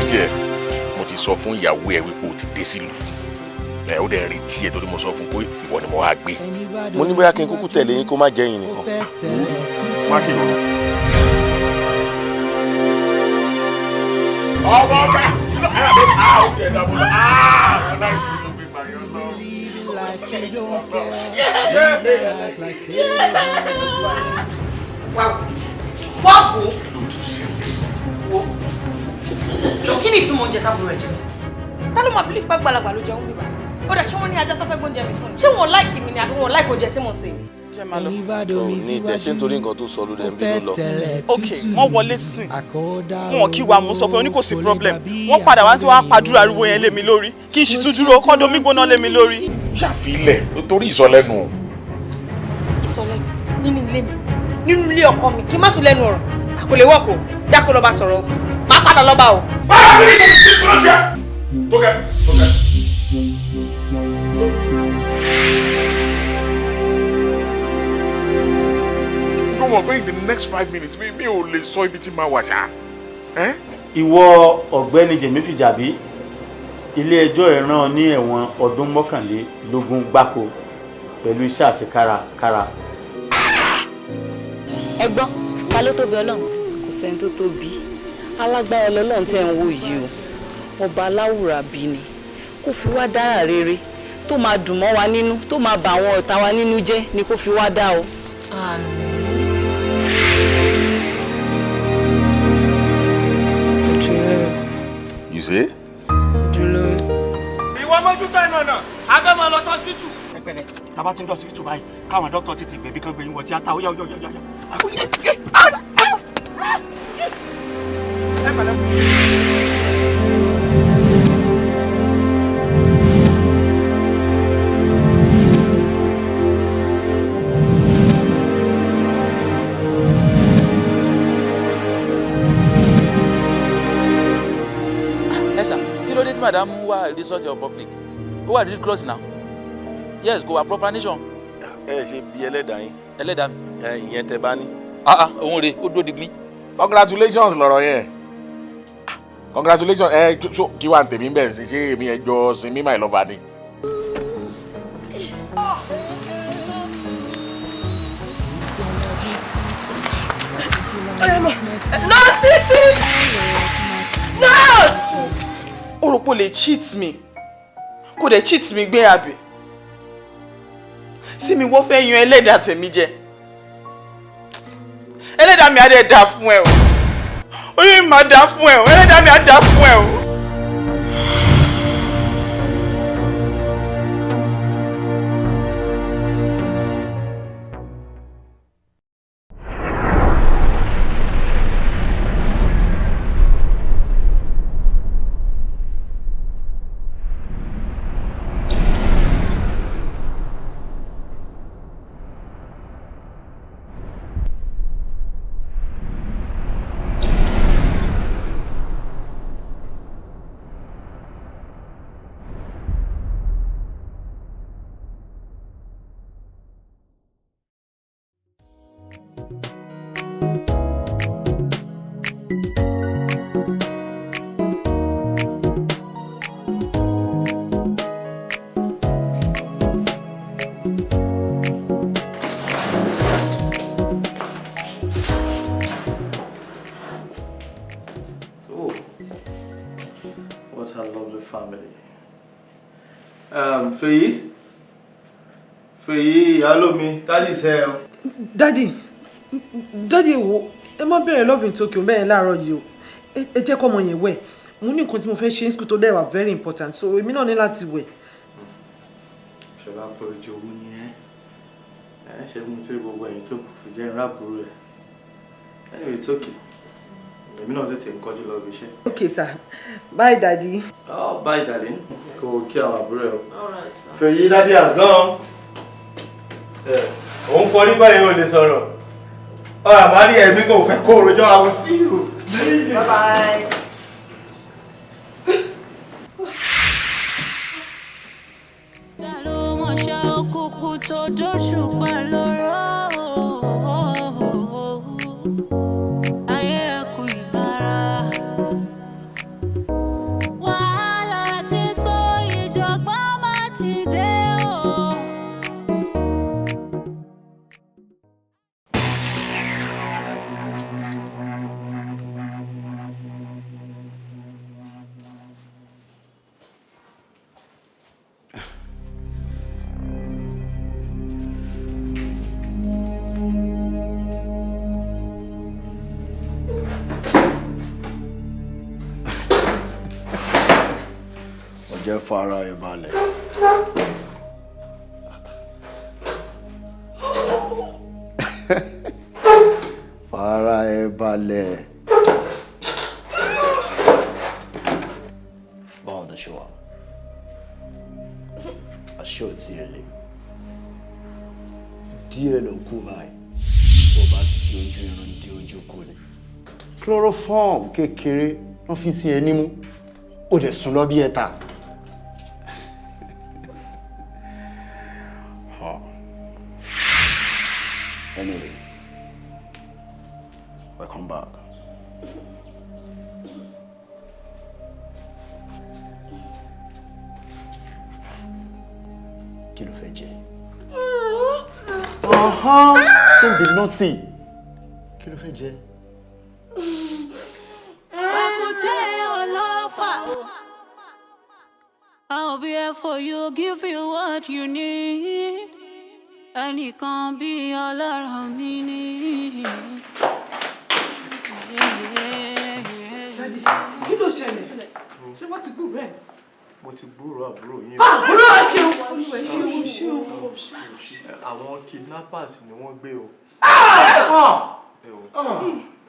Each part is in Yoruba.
Retí ẹ. Mo ti sọ fún ìyàwó ẹ wípé o ti dé sílùú ẹ, ó dẹ̀ ń retí ẹ torí mo sọ fún pé ìwọ ni mo wá gbé. Mo ní bóyá kí n kúkú tẹ̀lé yín, kó má jẹ́ yín nìkan. Má ṣe yọrọ. Ọmọ ọba a ò tiẹ̀ dàbò lọ a láì fi ló gbé gbàyàn lọ. Like you don't care. Act like say you Wá wá, wò wò jọ, kí ni ìtumọ̀ oúnjẹ tábùrò ẹ̀ jẹ? Ta ló máa believe pé àgbàlagbà ló jẹun bíbá? Ó dà, ṣé wọ́n ní ajá tó fẹ́ gbóúnjẹ mi fún ni? Ṣé wọ́n like mi ni àbí wọ́n like oúnjẹ tí mo sè ni? Jẹ́ máa lọ. Ní ìtẹ̀sí nítorí nǹkan tó sọ ló dẹ̀ ń bínú lọ. Ok, wọ́n wọlé sìn, wọn kí wa. Mú sọ fún ẹ, ní kò sí problem. Wọ́n padà wá sí wàá pàdúrà ariwo yẹn lé mi lórí, kí n sì tún dúró kọ́dọ̀ mi gbóná lé mi lórí. Ṣàfilẹ̀ nítorí ìsọlẹ́nu. Ìsọlẹ́nu nínú ilé mi, nínú ilé ọkọ mi, kí n má tún lẹ́nu ọ̀rọ̀ àkọlé wọ́ọ̀kọ̀ dákó lọ́ba sọ̀rọ̀ o, má padà lọ́ba o. Tókẹ́, tókẹ́. Mo mọ̀ pé in the next 5 minutes mi ò lè sọ ibi tí màá wà ṣá. Ìwọ ọ̀gbẹ́ni Jèmí Fìjàbí, ilé-ẹjọ́ ẹ̀ rán ọ ní ẹ̀wọ̀n ọdún 21 gbáko pẹ̀lú iṣẹ́ àṣekárakára. Ẹ gbọ́, ta ló tóbi Ọlọ́run? Kò sẹ́ni tó tóbi. Alágbára Ọlọ́run tẹ́ ń wò yìí o, ọba aláwùrà bí ni kó fi wá dára rere tó máa dùn mọ́ wa nínú, tó máa bà àwọn ọ̀tá wa nínú jẹ́ ni kó fi wá dá o. Àmín. You see? Ìwọ mójútó ẹnu ọ̀nà, a fẹ́ máa lọ sọ́sítù. Ẹ pẹ̀lẹ́, tá a bá ti ń dọ̀ síbítù báyìí, káwọn dókítà tètè gbẹ̀bí kan gbé yín wọ tíátà. Ó yá, ó yá, ó yá, ó yá. Ẹ pẹ̀lẹ́. Ẹ sà, kí ló dé tí madam wà resort of public? Ó wà ridiculous now. Yes, kò wà proper nation. Ẹ ṣe bí ẹlẹ́dàá yín. Ẹlẹ́dàá mi. Ẹ ìyẹn tẹ bá ní. Ah ah, òun rè ó dúró digbí. Congratulations lọ̀rọ̀ yẹn. Congratulations. Ẹ so kí wàá tèmi bẹ́ẹ̀ sí, ṣé èmi ẹ jọ sinmi my lover ni? Nurse Títí! Nurse! O rò pé o lè cheat mi, kò dẹ̀ cheat mi gbé, àbí? Sí mi, wọ́n fẹ́ yan ẹlẹ́dàá tèmi jẹ. Ẹlẹ́dàá mi á dẹ̀ dà fún ẹ o. Orí mi máa dà fún ẹ o. Ẹlẹ́dàá mi á dà fún ẹ o. Oh, what a lovely family. Fèyí, Fèyí, ìyálò mi, daddy ṣe o. Daddy, daddy, wo, ẹ má bẹ̀rẹ̀ Love in Tokyo bẹ́ẹ̀ láàárọ̀ yìí o. Ẹ jẹ́ kọ́mọ yẹn wẹ̀. Mo ní nǹkan tí mo fẹ́ ṣe ní school tó dẹ̀ wà very important, so èmi náà ní láti wẹ̀. Ṣọlá pé ojú owó ni ẹ. Ẹ ṣe mú tí gbogbo ẹ̀yin tó kù jẹ́ ìrìn àbúrò ẹ̀. Anyway, it's okay. Èmi náà tètè ń kọjú lọ ibi iṣẹ́. Okay sir, bye daddy. Oh, bye darling. Kò kí àwọn àbúrò ẹ o. All right sir. Fèyí, daddy has gone. Òun fọ nígbà yẹn, ò lè sọ̀rọ̀. Ọ̀rọ̀ àmàlí ẹ̀mí kò fẹ́ kó rojọ́. I will see you. Bye bye. Ta ló mọṣẹ́ òkùnkùn tó dóṣù pẹ̀lú ọ̀rọ̀? Ayé ẹkùn ìlara. Jẹ́ fara ẹ balẹ̀. Fara ẹ balẹ̀. Báwo ni ṣe wà? Aṣọ ò tiẹ̀ le. Díẹ̀ ló kú báyìí. Tó bá ti ojú irun dé ojú kú ni. Chloroform kékeré wọ́n fi sí ẹ nímú. Ó dẹ̀ sùn lọ bí ẹ̀ta. Anyway, welcome back. Kí ló fẹ́ jẹ? Uh-huh. Don't be naughty. Kí ló fẹ́ jẹ? Pàkúté ọlọ́fà. I'll be here for you, give you what you need. Ẹnìkan bí Ọlọ́run mi ni. Daddy, kí ló ṣẹlẹ̀? Ṣé wọ́n ti gbúròó ẹ̀? Mo ti gbúròó àbúrò yín. Olúwa ṣeun! Olúwa ṣeun, ṣeun. Àwọn kidnappers ni wọ́n gbé o.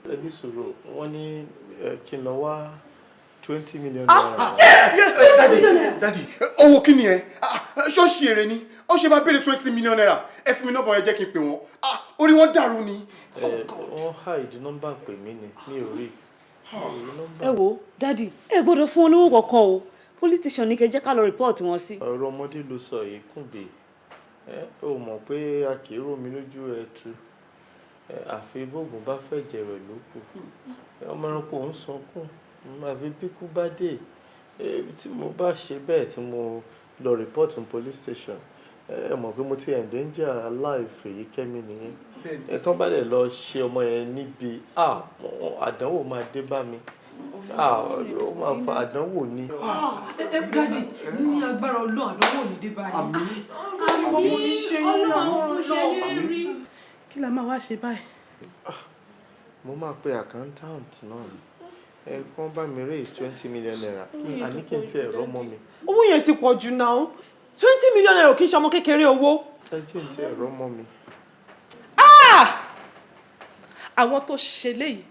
Ẹ ní sùúrù, wọ́n ní kí n lọ wá 20 million naira. Daddy, daddy, owó kí ni ẹ? Ṣọ́ọ̀ṣì èrè ni ó ṣe máa béèrè 20 million naira? Ẹ fún mi nọ́mbà yẹn, jẹ́ kí n pè wọ́n. Orí wọn dàrú ni. Wọ́n hide nọ́mbà pè mí ni, mi ò rí. Ẹ wo, daddy, ẹ gbọ́dọ̀ fún olówó kankan o. Police station ní kẹ́ jẹ́ ká lọ report wọn sí. Ọ̀rọ̀ ọmọdé ló sọ yìí, Kúnbè. Ẹ ò mọ̀ pé a kì í rómi lójú ẹtu àfi bóògùn bá fẹ̀jẹ̀ rẹ̀ ló kù. Ọmọ ẹranko ń sunkún àfi bíkú bá dé. Tí mo bá ṣe bẹ́ẹ̀, tí mo lọ report in police station, ẹ mọ̀ pé mo ti endanger life Fèyíkẹ́mi nìyẹn. Ẹ tán bá dẹ̀ lọ ṣe ọmọ yẹn níbi, àdánwò máa dé bá mi, ó máa fa àdánwò ni. Ẹ daddy, ní agbára Ọlọ́run, àdánwò ní dé báyìí. Àmín. Ọlọ́run kò ṣe ní rí. Kí la máa wá ṣe báyìí? Mo máa pe accountant náà, ẹ kàn bá mi raise 20 million naira, kí àní kí n tiẹ̀ rọ́mọ mi. Owó yẹn ti pọ̀ jù náà. 20 million naira kì í ṣe ọmọ kékeré owó. Ẹ jẹ́ n tiẹ̀ rọ́mọ mi. Àwọn tó ṣe léyìí,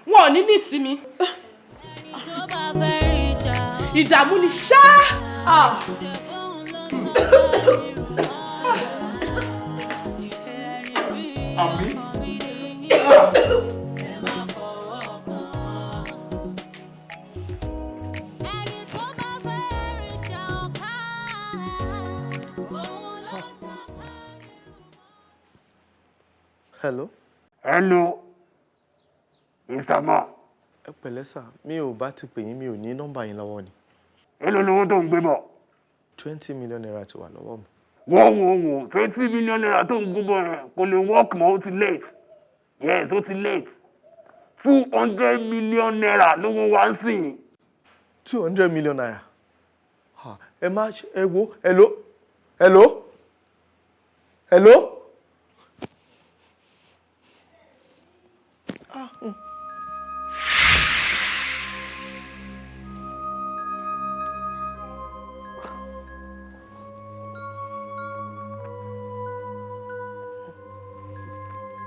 wọn ò ní ní ìsinmi. Ìdààmú ni ṣáá. Àmín. Hello. Hello, Mr. Ma. Ẹ pẹ̀lẹ́ sà, mi ò bá ti pè yín, mi ò ní nọ́mbà yín lọ́wọ́ ni. Èló lowó tó ń gbé bọ̀? 20 million naira ti wà lọ́wọ́ mi. Wọ́n wò wò, 20 million naira tó ń gbé bọ̀ yẹn kò lè work mọ́, ó ti late. Yes, ó ti late. 200 million naira lówó wá ń sìn. 200 million naira? Ẹ má ṣe, ẹ wo, hello, hello, hello. Ah.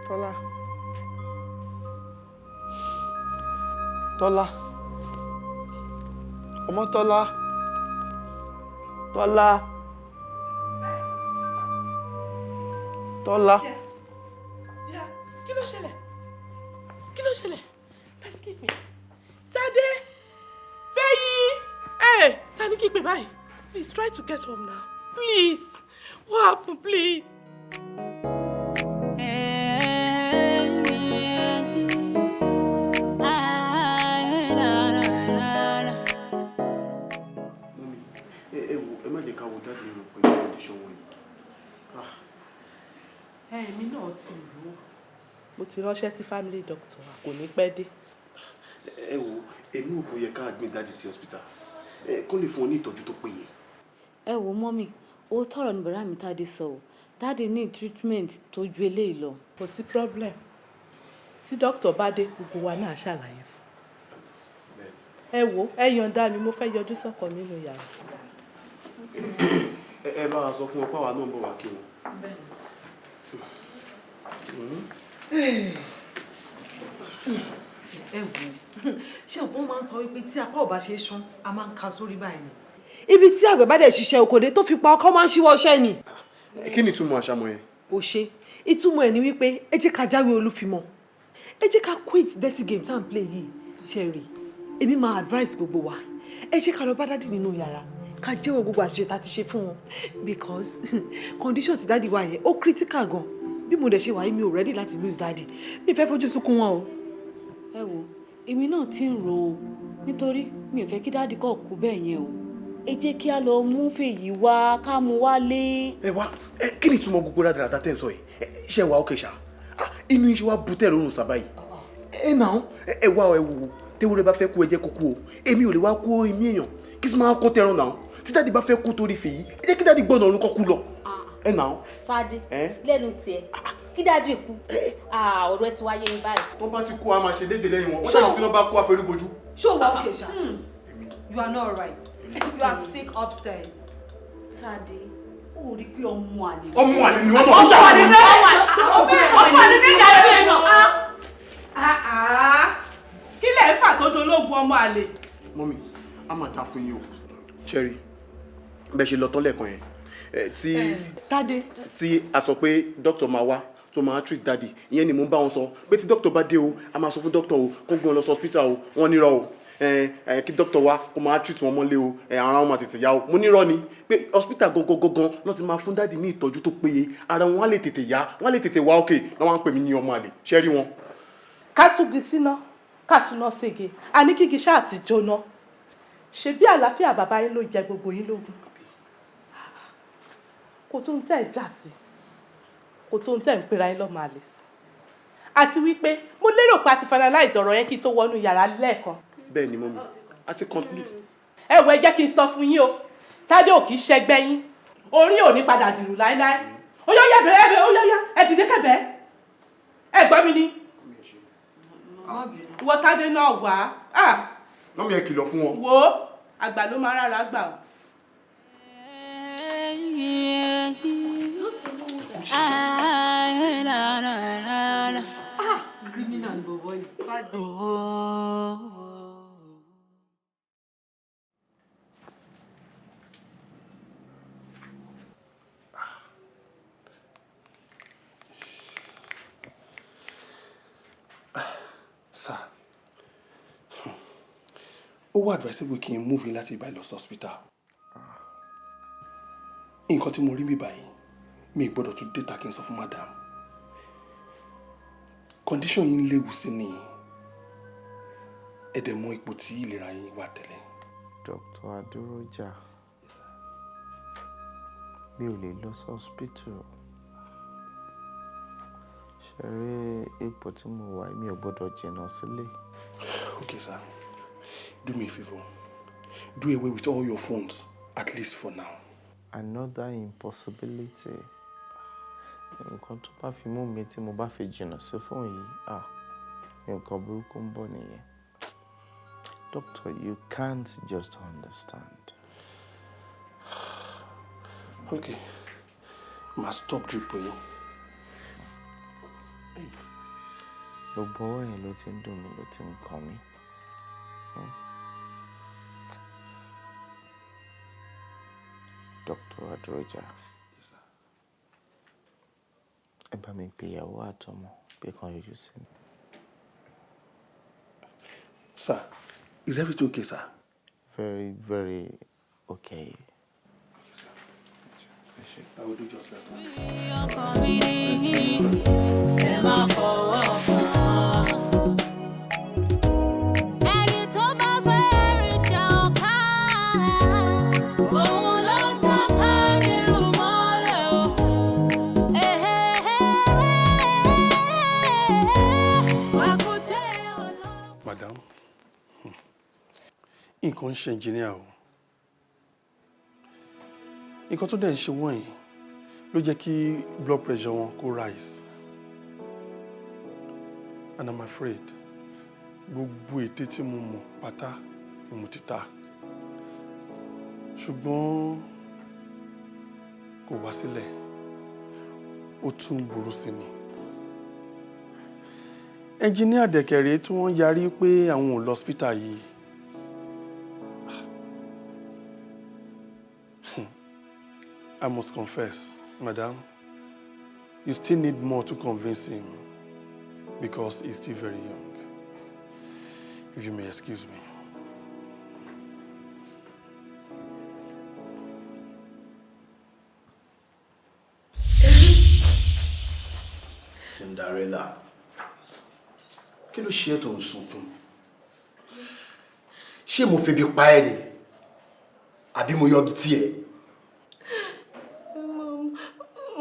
Tọ́lá. Tọ́lá. Ọmọ Tọ́lá. Tọ́lá. Tọ́lá. Kí ló ṣẹlẹ̀? Kí ló ṣẹlẹ̀? Ta ni kí n pè? Tádé! Fẹ́yì! Ẹ ta ni kí n pè báyìí? Please try to get home now. Please. What happened, please? Mummy, ẹ wo, ẹ má jẹ́ ká wo daddy rẹ̀ pẹ̀lú condition wọn yìí. Èmi náà ti rò ó. Mo ti ránṣẹ́ sí family doctor wa, kò ní pẹ́ dé. Ẹ wo, èmi ò bóyá ká admit daddy sí hospital, ẹ kó lè fún ọ ní ìtọ́jú tó péye. Ẹ wo mummy, owó tọrọ ni bọ̀dá mi Tádé sọ o. Daddy ní treatment tó ju eléyìí lọ. Kò sí problem. Tí doctor bá dé, gbogbo wa náà ṣàlàyé fún. Ẹ wo, ẹ yọ̀ǹda mi, mo fẹ́ yọjú sọ́kọ nínú yàrá. Ẹ bá wa sọ fún wọn páwa náà ń bọ̀ wá kí wọn. Ẹ wò ó, ṣé ọ̀pọ̀ máa ń sọ wípé tí apá ò bá ṣe é ṣán, a máa ń ka sórí báyìí ni. Ibi tí àgbẹ̀ bá dẹ̀ ṣiṣẹ́ okòdé tó fi pa ọkọ́, máa ń ṣíwọ́ iṣẹ́ ni. Kí ni ìtumọ̀ àṣàmọ̀ yẹn? Ó ṣe, ìtumọ̀ ẹ̀ ni wípé ẹ jẹ́ ká jáwé olúfimọ́, ẹ jẹ́ ká quit dirty game tá à ń play yìí. Ṣe rí, èmi máa advice gbogbo wa, ẹ jẹ́ ká lọ bá daddy nínú yàrá, ká jẹ́wọ́ gbogbo àṣìṣe tá a ti ṣe fún wọn, because condition ti daddy wa yẹn, ó critical gan. Bí mo dẹ̀ ṣe wà yìí, mi ò ready láti lose daddy. Mi fẹ́ fojú sunkún wọn o. Ẹ wo, èmi náà ti ń rò ó, nítorí mi ò fẹ́ kí daddy kọ̀ kú bẹ́ẹ̀ yẹn o. Ẹ jẹ́ kí a lọ mú Fèyí wá, ká mú wálé. Ẹ wá ẹ, kí ni ìtumọ̀ gbogbo rádaràda tẹ́ ń sọ yìí? Ṣé wàá ókè ṣá? Ah, inú yín ṣe wá bu tẹ́rù òrùn sábà yìí. Ẹ nà án, ẹ wá, ẹ wò ó, tewúrẹ́ bá fẹ́ kú, ẹ jẹ́ kó kú o. Èmi ò lè wá kó imí èèyàn kí sì máa kó tẹran náà. Tí daddy bá fẹ́ kú torí Fèyí, ẹ jẹ́ kí daddy gbọ́nà ọ̀run kọ́ kú lọ. Ẹ nà án. Tádé. Ẹ? Lẹ́nu tiẹ̀, kí daddy kú? Ah, ọ̀rọ̀ ẹ ti wáyé mi báyìí. Tó bá ti kú, a máa ṣe déédéé lẹ́yìn wọn. Wọ́n ṣàlùfín náà bá kú àfẹrúgbojú. Ṣé o wà okay ṣá? You are not right. You are sick upstairs. Tádé, ó rí pé ọmọ àlè. Ọmọ àlè ni wọ́n mọ̀. Ọmọ àlè ni ọmọ àlè ní ìjà rẹ̀ náà. Kí lẹ̀ ń fà tó dológun ọmọ àlè? Mummy, a máa ta fún yín o. Ṣẹ́rí, bẹ́ẹ̀ ṣe lọ tán lẹ́ẹ̀kan yẹn, tí Tádé. Tí a sọ pé dókítà máa wá tó máa treat daddy, ìyẹn ni mò ń bá wọn sọ pé tí dókítà bá dé o, a máa sọ fún dókítà o kó gbé wọn lọ sí hospital o. Wọ́n nírọ́ o, ẹ ẹ kí dókítà wá kó máa treat wọn mọ́lé o, ẹ ara wọn máa tètè yá o. Mo nírọ́ ni, pé hospital gangan gangan lọ́n ti máa fún daddy ní ìtọ́jú tó péye, ara wọn á lè tètè yá, wọn á lè tètè wá òkè. Náà wọ́n á pè mí ní ọmọ àlè. Ṣẹ́ rí wọn. Kásùgì síná, kásùná sége, àní kígi ṣáà ti jóná. Ṣebí àlàáfíà bàbá yín ló jẹ gbogbo yín lógún. Kò tó ń tẹ̀ ń jà sí, kò tó ń tẹ̀ ń pera yín lọ́mọ àlè sí. Àti wípé mo lérò pé a ti finalize ọ̀rọ̀ yẹn kí n tó wọnú yàrá lẹ́ẹ̀kan. Bẹ́ẹ̀ ni mummy, a ti conclude. Ẹ wò, ẹ jẹ́ kí n sọ fún yín o, Tádé ò kì í ṣẹgbẹ́ yín. Orí ò ní padà dìrù láéláé. Ó yá yá, bẹ̀rẹ̀ bẹ̀rẹ̀, ó yá yá, ẹ dìde kẹ̀bẹ́. Ẹ gbọ́ mi ni ìwọ Tádé náà wá. Ah, Mummy, ẹ kìlọ̀ fún wọn. Wo, àgbà ló máa rárá gbà o. Ah, criminal ni bọ̀bọ̀ yìí. Tádé. Sir, ó wà advisable kí n move in láti ibà lọ sí hospital. Nǹkan tí mo rí mi báyìí, mi ì gbọ́dọ̀ tún déta kí n sọ fún madam. Condition yìí ń léwu sí ni. Ẹ dẹ̀ mọ ipò tí ìlera yín wà tẹ́lẹ̀. Dr. Adúrójà, mi ò lè lọ sí hospital. Ṣe rí ipò tí mo wà yìí, mi ò gbọ́dọ̀ jìnnà sílé. Okay, sir. Do me a favor. Do away with all your phones, at least for now. Another impossibility. Nǹkan tó bá fi mú mi tí mo bá fi jìnnà sí fóònù yìí, ah, nǹkan burúkú ń bọ̀ nìyẹn. Doctor, you can't just understand. Okay. Màá stop drip yín. Gbogbo ọwọ́ yẹn ló ti ń dùn mí, ló ti ń kàn mí. Dr. Adroja, ẹ bá mi pe ìyàwó àtọmọ pé kan yọjú sí mi. Sir, is everything okay, sir? Very, very okay. I will do just that, sir. Ẹ má fọwọ́ kàn. Ẹni tó bá fẹ́ rìn jà ọ̀ká, òun ló ń tọ́ka nírú mọ́lẹ̀ o. Pàkúté. Madam, nǹkan ń ṣe engineer o. Nǹkan tó dẹ̀ ń ṣe wọ́n yìí ló jẹ́ kí blood pressure wọn kó rise, and I'm afraid gbogbo ète tí mo mọ̀ pátá ni mo ti ta, ṣùgbọ́n Kò wá sílẹ̀, ó tún burú sí ni. Ẹnjiníà dẹ̀kẹ̀rẹ́ tí wọ́n yarí pé àwọn ò lọ hospital yìí. I must confess, madam, you still need more to convince him because he's still very young. If you may excuse me. Cinderella, kí ló ṣe é tó ń sunkún? Ṣé mo febi pa ẹ́ ni àbí mo yọgi tí ẹ?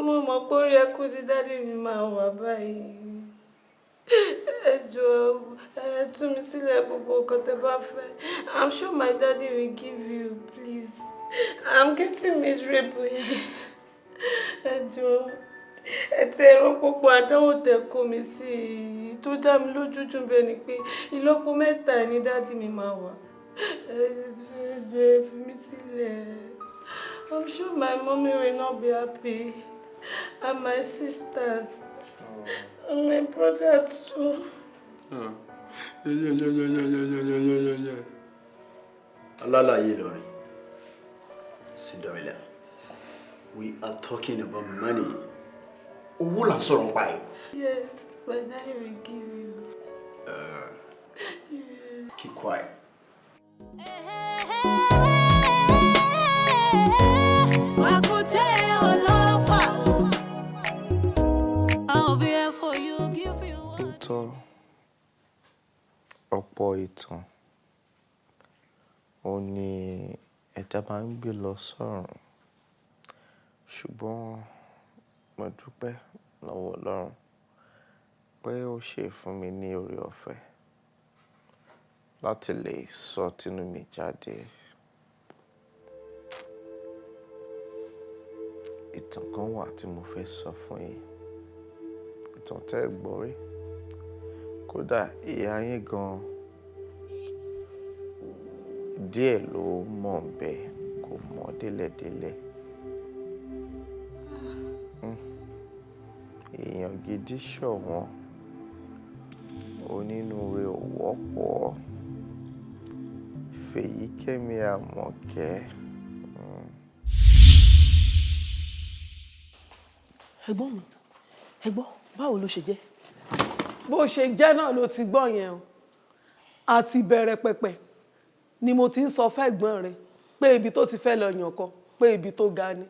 Mo mọ̀ pé orí ẹkún tí daddy mi máa wà báyìí. Ẹ jọ̀ọ́, ẹ tú mi sílẹ̀, gbogbo nǹkan tẹ́ bá fẹ́. I'm sure my daddy will give you, please. I'm getting miserable. Ẹ jọ̀ọ́, ẹ ti ẹ̀rọ púpọ̀ àdánwò tẹ́ kó mi sí i tó dá mi lójú jù bẹ́ẹ̀ ni pé ìlọ́po mẹ́ta ni daddy mi máa wà. Ẹ jọ̀ọ́, ẹ fi mí sílẹ̀. I'm sure my mommy will not be happy. And my sisters. And my brother too. Alálàyé Ìlọrin, Cinderella, we are talking about money. Owó là ń sọ̀rọ̀ nípa ẹ̀. Yes, my daddy will give you. Keep quiet. Pàkúté ọlọ́fà. I'll be here for you, give you. Lóòótọ́, ọ̀pọ̀ ìtàn òun ni ẹ̀dá máa ń gbé lọ sọ́run, ṣùgbọ́n mo dúpẹ́ lọ́wọ́ Ọlọ́run pé ó ṣe fún mi ní oore ọ̀fẹ́ láti lè sọ tinú mi jáde. Ìtàn kan wà tí mo fẹ́ sọ fún yín, ìtàn tẹ́ ẹ gbọ́ rí, kódà ìyá yín gan díẹ̀ ló mọ̀ bẹ́ẹ̀, kò mọ̀ délẹ̀délẹ̀. Èèyàn gidi ṣọ̀wọ́n, onínúure ò wọ́pọ̀. Fèyíkẹ́mi Àmọ̀kẹ́. Ẹ̀gbọ́n mi, ẹ̀gbọ́n, báwo ló ṣe jẹ́? Bó ṣe jẹ́ náà ló ti gbọ́ yẹn o. Àti bẹ̀rẹ̀ pẹ̀pẹ̀ ni mo ti ń sọ fẹ́gbọ́n rẹ̀ pé ibi tó ti fẹ́ lọ yàn kọ, pé ibi tó ga ni.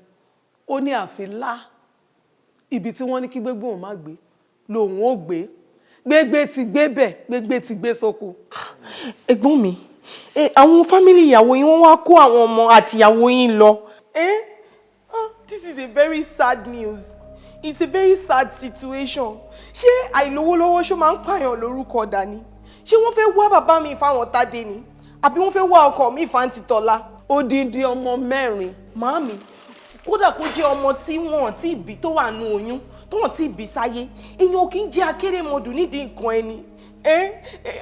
Ó ní àfi lá ibi tí wọ́n ní kí gbégbé òun má gbé lòun ó gbé. Gbégbé ti gbé bẹ̀, gbégbé ti gbé sóko. Ẹ̀gbọ́n mi, àwọn family ìyàwó yín, wọ́n wá kó àwọn ọmọ àti ìyàwó yín lọ. Eh? Ah, this is a very sad news. It's a very sad situation. Ṣé àìlówólọ́wọ́ ṣó máa ń pààyàn lórúkọ dání? Ṣé wọ́n fẹ́ wá bàbá mi fáwọn Tádé ni? Àbí wọ́n fẹ́ wá ọkọ mi fáǹtì Tọ́lá? Odindi ọmọ mẹ́rin. Màámi, kódà kó jẹ́ ọmọ tí wọ́n ti bí tó wà nù oyún, tó wọ́n ti bí sáyé, èèyàn kì í jẹ́ akérèmọdù nídìí nǹkan ẹni.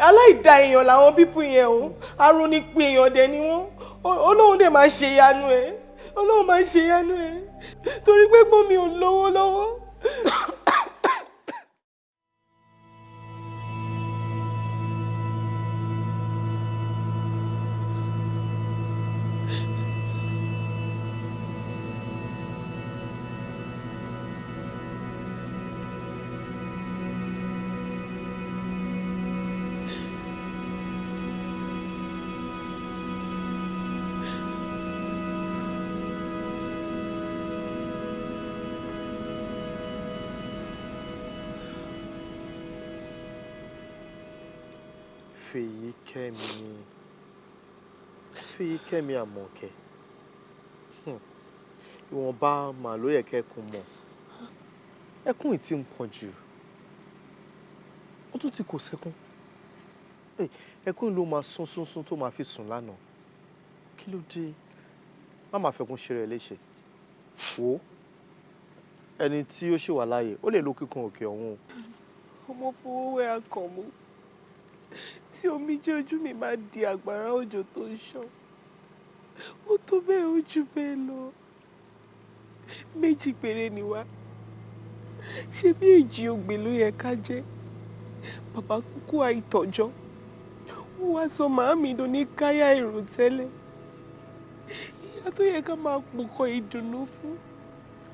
Aláìda èèyàn làwọn people yẹn o, arónípin èèyàn dẹ̀ ni wọ́n. Ọlọ́run dẹ̀ máa ṣe ìyanu ẹ̀. Ọlọ́run máa ṣe ìyanu ẹ̀. Torí pé gbọ́n mi ò lówó lọ́wọ́. Fèyíkẹ́mi, Fèyíkẹ́mi Àmọ̀kẹ́, ìwọ̀nba mà ló yẹ kẹ́kun mọ̀. Ẹkún yìí ti ń pọ̀ jù, ó tún ti kò sẹ́kún. Ẹkún ló máa sún sún sún tó máa fi sùn lánàá. Kí ló dé? Má máa fẹkún ṣe rẹ̀ léṣe. Wò ó, ẹni tí ó ṣì wà láàyè ó lè lo kíkan òkè ọ̀hún o. Ọmọ fowó wẹ́ Àkànmú tí omijé ojú mi máa di àgbàrá òjò tó ń ṣàn. Ó tó bẹ́ẹ̀, ó jù bẹ́ẹ̀ lọ. Méjì péré ni wá. Ṣé bí èjì ògbè ló yẹ ká jẹ́? Bàbá kúkú àìtọ́jọ́. Ó wá sọ màámi dòní káyà èrò tẹ́lẹ̀. Ìyá tó yẹ ká máa pòkọ ìdùnnú fún.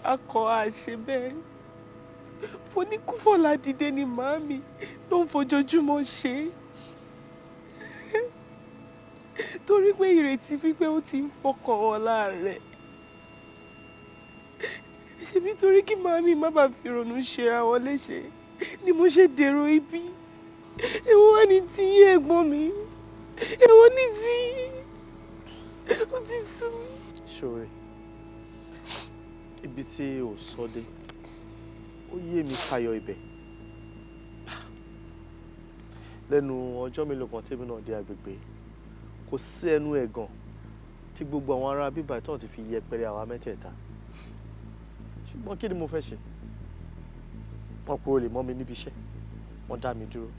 Akọ àṣẹ bẹ́ẹ̀. Foníkúfọ̀lá dìde ni màámi ló ń fojoojúmọ́ ṣe é. Torí pé ìrètí pípé ó ti ń fọkàn wọn láàrẹ̀. Ṣebí torí kí màámi má bàa fi ìrònú ṣera wọn léṣe ni mo ṣe dèrò ibi. Èwo wá ní tí ẹ̀gbọ́n mi? Èwo ní tí? Ó ti sú mi. Ṣòro ibi tí ò sọ dé, ó yé mi tayọ ibẹ̀. Lẹ́nu ọjọ́ mélòó kan tèmi náà dé agbègbè, kò sí ẹnu ẹ̀gàn tí gbogbo àwọn ará bíbá ìtàn ti fi yẹpẹrẹ àwa mẹ́tẹ̀ẹ̀ta. Ṣùgbọ́n kí ni mo fẹ́ ṣe? Wọ́n kúrò lè mọ́ mi níbi iṣẹ́, wọ́n dá mi dúró.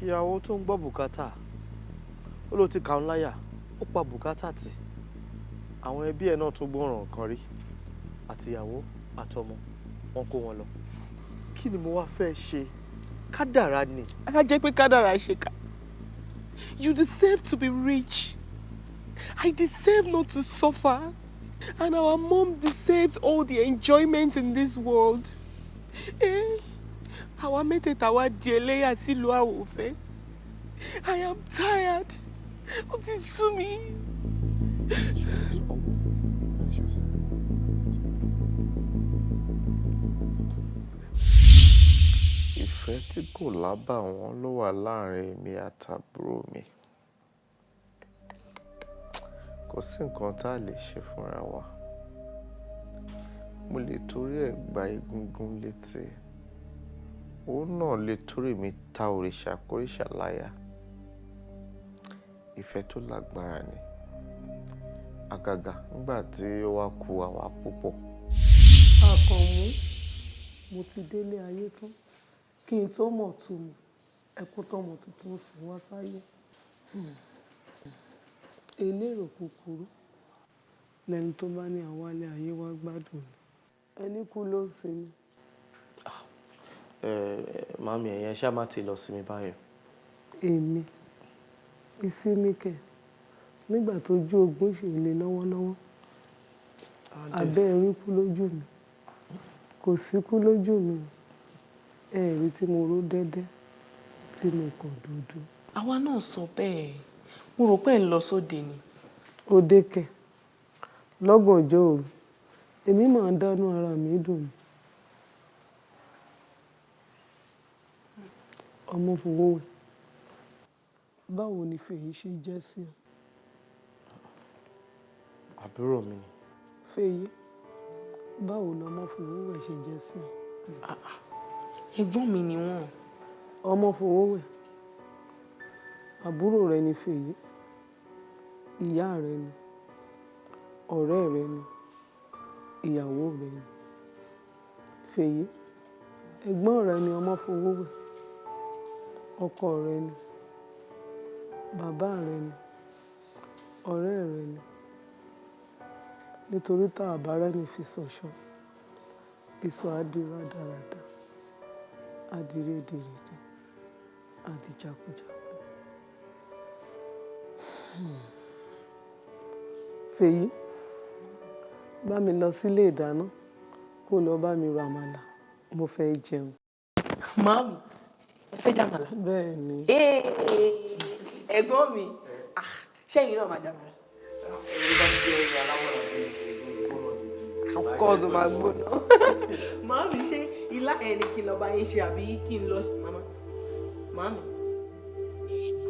Ìyàwó tó ń gbọ́ bùkátà, ó ló ti kà ń láyà, ó pa bùkátà tì. Àwọn ẹbí ẹ̀ náà tó gbọ́ràn kan rí, àtìyàwó àtọmọ, wọ́n kó wọn lọ. Kí ni mo wá fẹ́ ṣe? Kádàrá ni. Á jẹ́ pé kádàrá ṣe ká. You deserve to be rich. I deserve not to suffer. And our mom deserves all the enjoyment in this world. Eh? Àwa mẹ́tẹ̀ẹ̀ta wá di ẹlẹ́yà sílùú Àwòfẹ́. I am tired. Ó ti sú mi. Ìfẹ́ tí kò lábàwọ́n ló wà láàrin èmi àtàbúrò mi. Kò sí nǹkan tá a lè ṣe fúnra wa. Mo lè torí ẹ̀ gba egungun létí. Òun náà lè torí mi ta òrìṣà kóríṣà láyà. Ìfẹ́ tó lágbára ni. Àgàgà nígbà tí ó wá ku àwa púpọ̀. Àkànmú, mo ti délé ayé tán. Kí n tó mọ̀ túmọ̀, ẹkún tọmọ tuntun sùn wá sáyé. Elérò kúkúrú lẹni tó bá ní àwálé ayé wá gbádùn ni. Ẹni kú ló ń sinmi. Ẹ màámi, ẹ̀yin ṣá má ti lọ sinmi báyìí. Èmi, ìsinmi kẹ̀ nígbà tójú ogun ṣì ń le lọ́wọ́lọ́wọ́. Abẹ́ erí kú lójú mi, kò sí kú lójú mi. Ẹ̀rí tí mo ró dẹ́dẹ́ tí mo kàn dúdú. Àwa náà sọ bẹ́ẹ̀. Mo rò pé ẹ̀ ń lọ sóde ni. Òde kẹ̀ lọ́gànjọ́ òru, èmi máa ń dánú ara mi dùn ni. Ọmọ Fowówẹ̀, báwo ni Fèyí ṣe jẹ́ sí ọ? Àbúrò mi ni. Fèyí, báwo lọmọ Fowówẹ̀ ṣe jẹ́ sí ọ? Ẹ̀gbọ́n mi ni wọ́n. Ọmọ Fowówẹ̀, àbúrò rẹ ni Fèyí, ìyá rẹ ni, ọ̀rẹ́ rẹ ni, ìyàwó rẹ ni. Fèyí, ẹ̀gbọ́n rẹ ni ọmọ Fowówẹ̀, ọkọ rẹ ni, bàbá rẹ ni, ọ̀rẹ́ rẹ ni. Nítorí tá a bá rẹ́ni fi ṣọ̀ṣọ́, ìsọ̀ á di rádaràda, á di rédèrèdè, á di jákujàku. Fèyí, bá mi lọ sílé ìdáná kó lọ bá mi ro àmàlà, mo fẹ́ jẹun. Màámi, ẹ fẹ́ jàmàlà? Bẹ́ẹ̀ ni. Ẹ̀gbọ́n mi, ṣẹ́yìn náà máa jàmàlà. Of course, ó máa gbóná. Màámi, ṣé ilá ẹ̀ ni kí n lọ bá yín ṣe àbí kí n lọ? Màmá, màámi,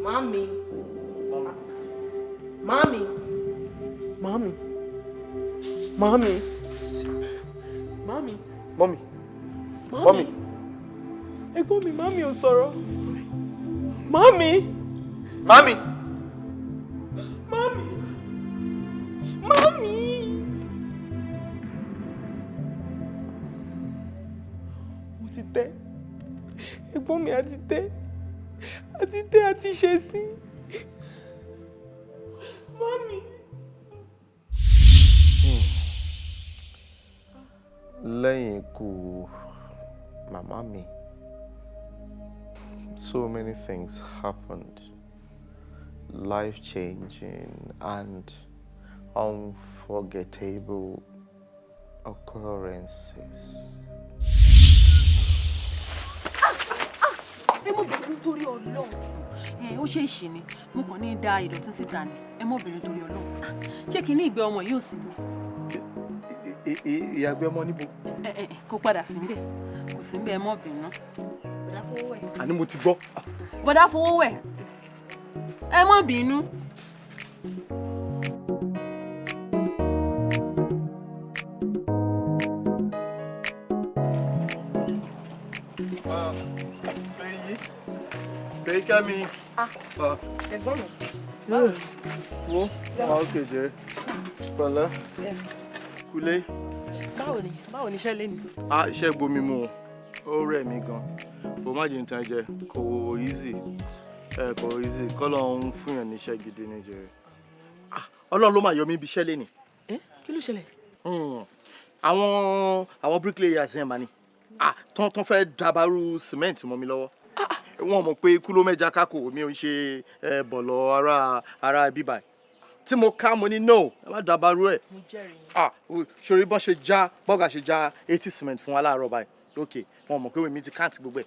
màámi, màámi, màámi, màámi, màámi. Mọ́mì, mọ́mì. Ẹ̀gbọ́n mi, màámi ò sọ̀rọ̀. Màámi. Màámi. Màámi. Màámi. Mo ti tẹ́. Ẹ̀gbọ́n mi àti tẹ́. Àti tẹ́ àti ṣe sí. Màámi. màmá mi. So many things happened, life-changing and unforgettable occurrences. Ẹ mọ̀ bínú torí Ọlọ́run. Ẹ ó ṣe é ṣì ni, mo kàn ní da ìdọ̀tí síta ni. Ẹ mọ̀ bínú torí Ọlọ́run. Ṣé kí ní ìgbẹ́ ọmọ yìí ò sí mi? Ìyàgbẹ́ ọmọ níbo? Ẹ ẹ kó padà sí níbẹ̀, kò sí níbẹ̀, ẹ mọ̀ bínú. Bọ̀dá fowó wẹ̀. Àní mo ti gbọ́. Bọ̀dá fowó wẹ̀. Ẹ mọ̀ bínú. Fèyíkẹ́mi. Ẹ̀gbọ́n mi. Wo, wà ó kejì pẹ̀lẹ́. Kúlé. Báwo ni iṣẹ́ lé ni? Ah, iṣẹ́ gbomi mu o. Ó rẹ̀ mí gan. Kò má jẹ́ nǹkan jẹ, kò easy. Ẹ kò easy, kọ́lọ́ ń fún yàn níṣẹ́ gidi ní jẹrẹ. Ah, Ọlọ́run ló máa yọ mí ibi iṣẹ́ lénìí. Kí ló ṣẹlẹ̀? Àwọn bricklayers yẹn mà ní. Ah, tán fẹ́ dabarú cement mọ́ mi lọ́wọ́. Wọ́n mọ̀ pé ikú ló mẹ́ja kákò, mi ò ń ṣe bọ̀lọ̀ ara bíbà tí mo ká, mo ní no, ẹ má dabarú ẹ̀. Ah, sori bọ́n ṣe já bọ́gà ṣe já 80 cement fún wa láàárọ̀ báyìí. Ok, wọ́n mọ̀ pé èmi ti count gbogbo ẹ̀,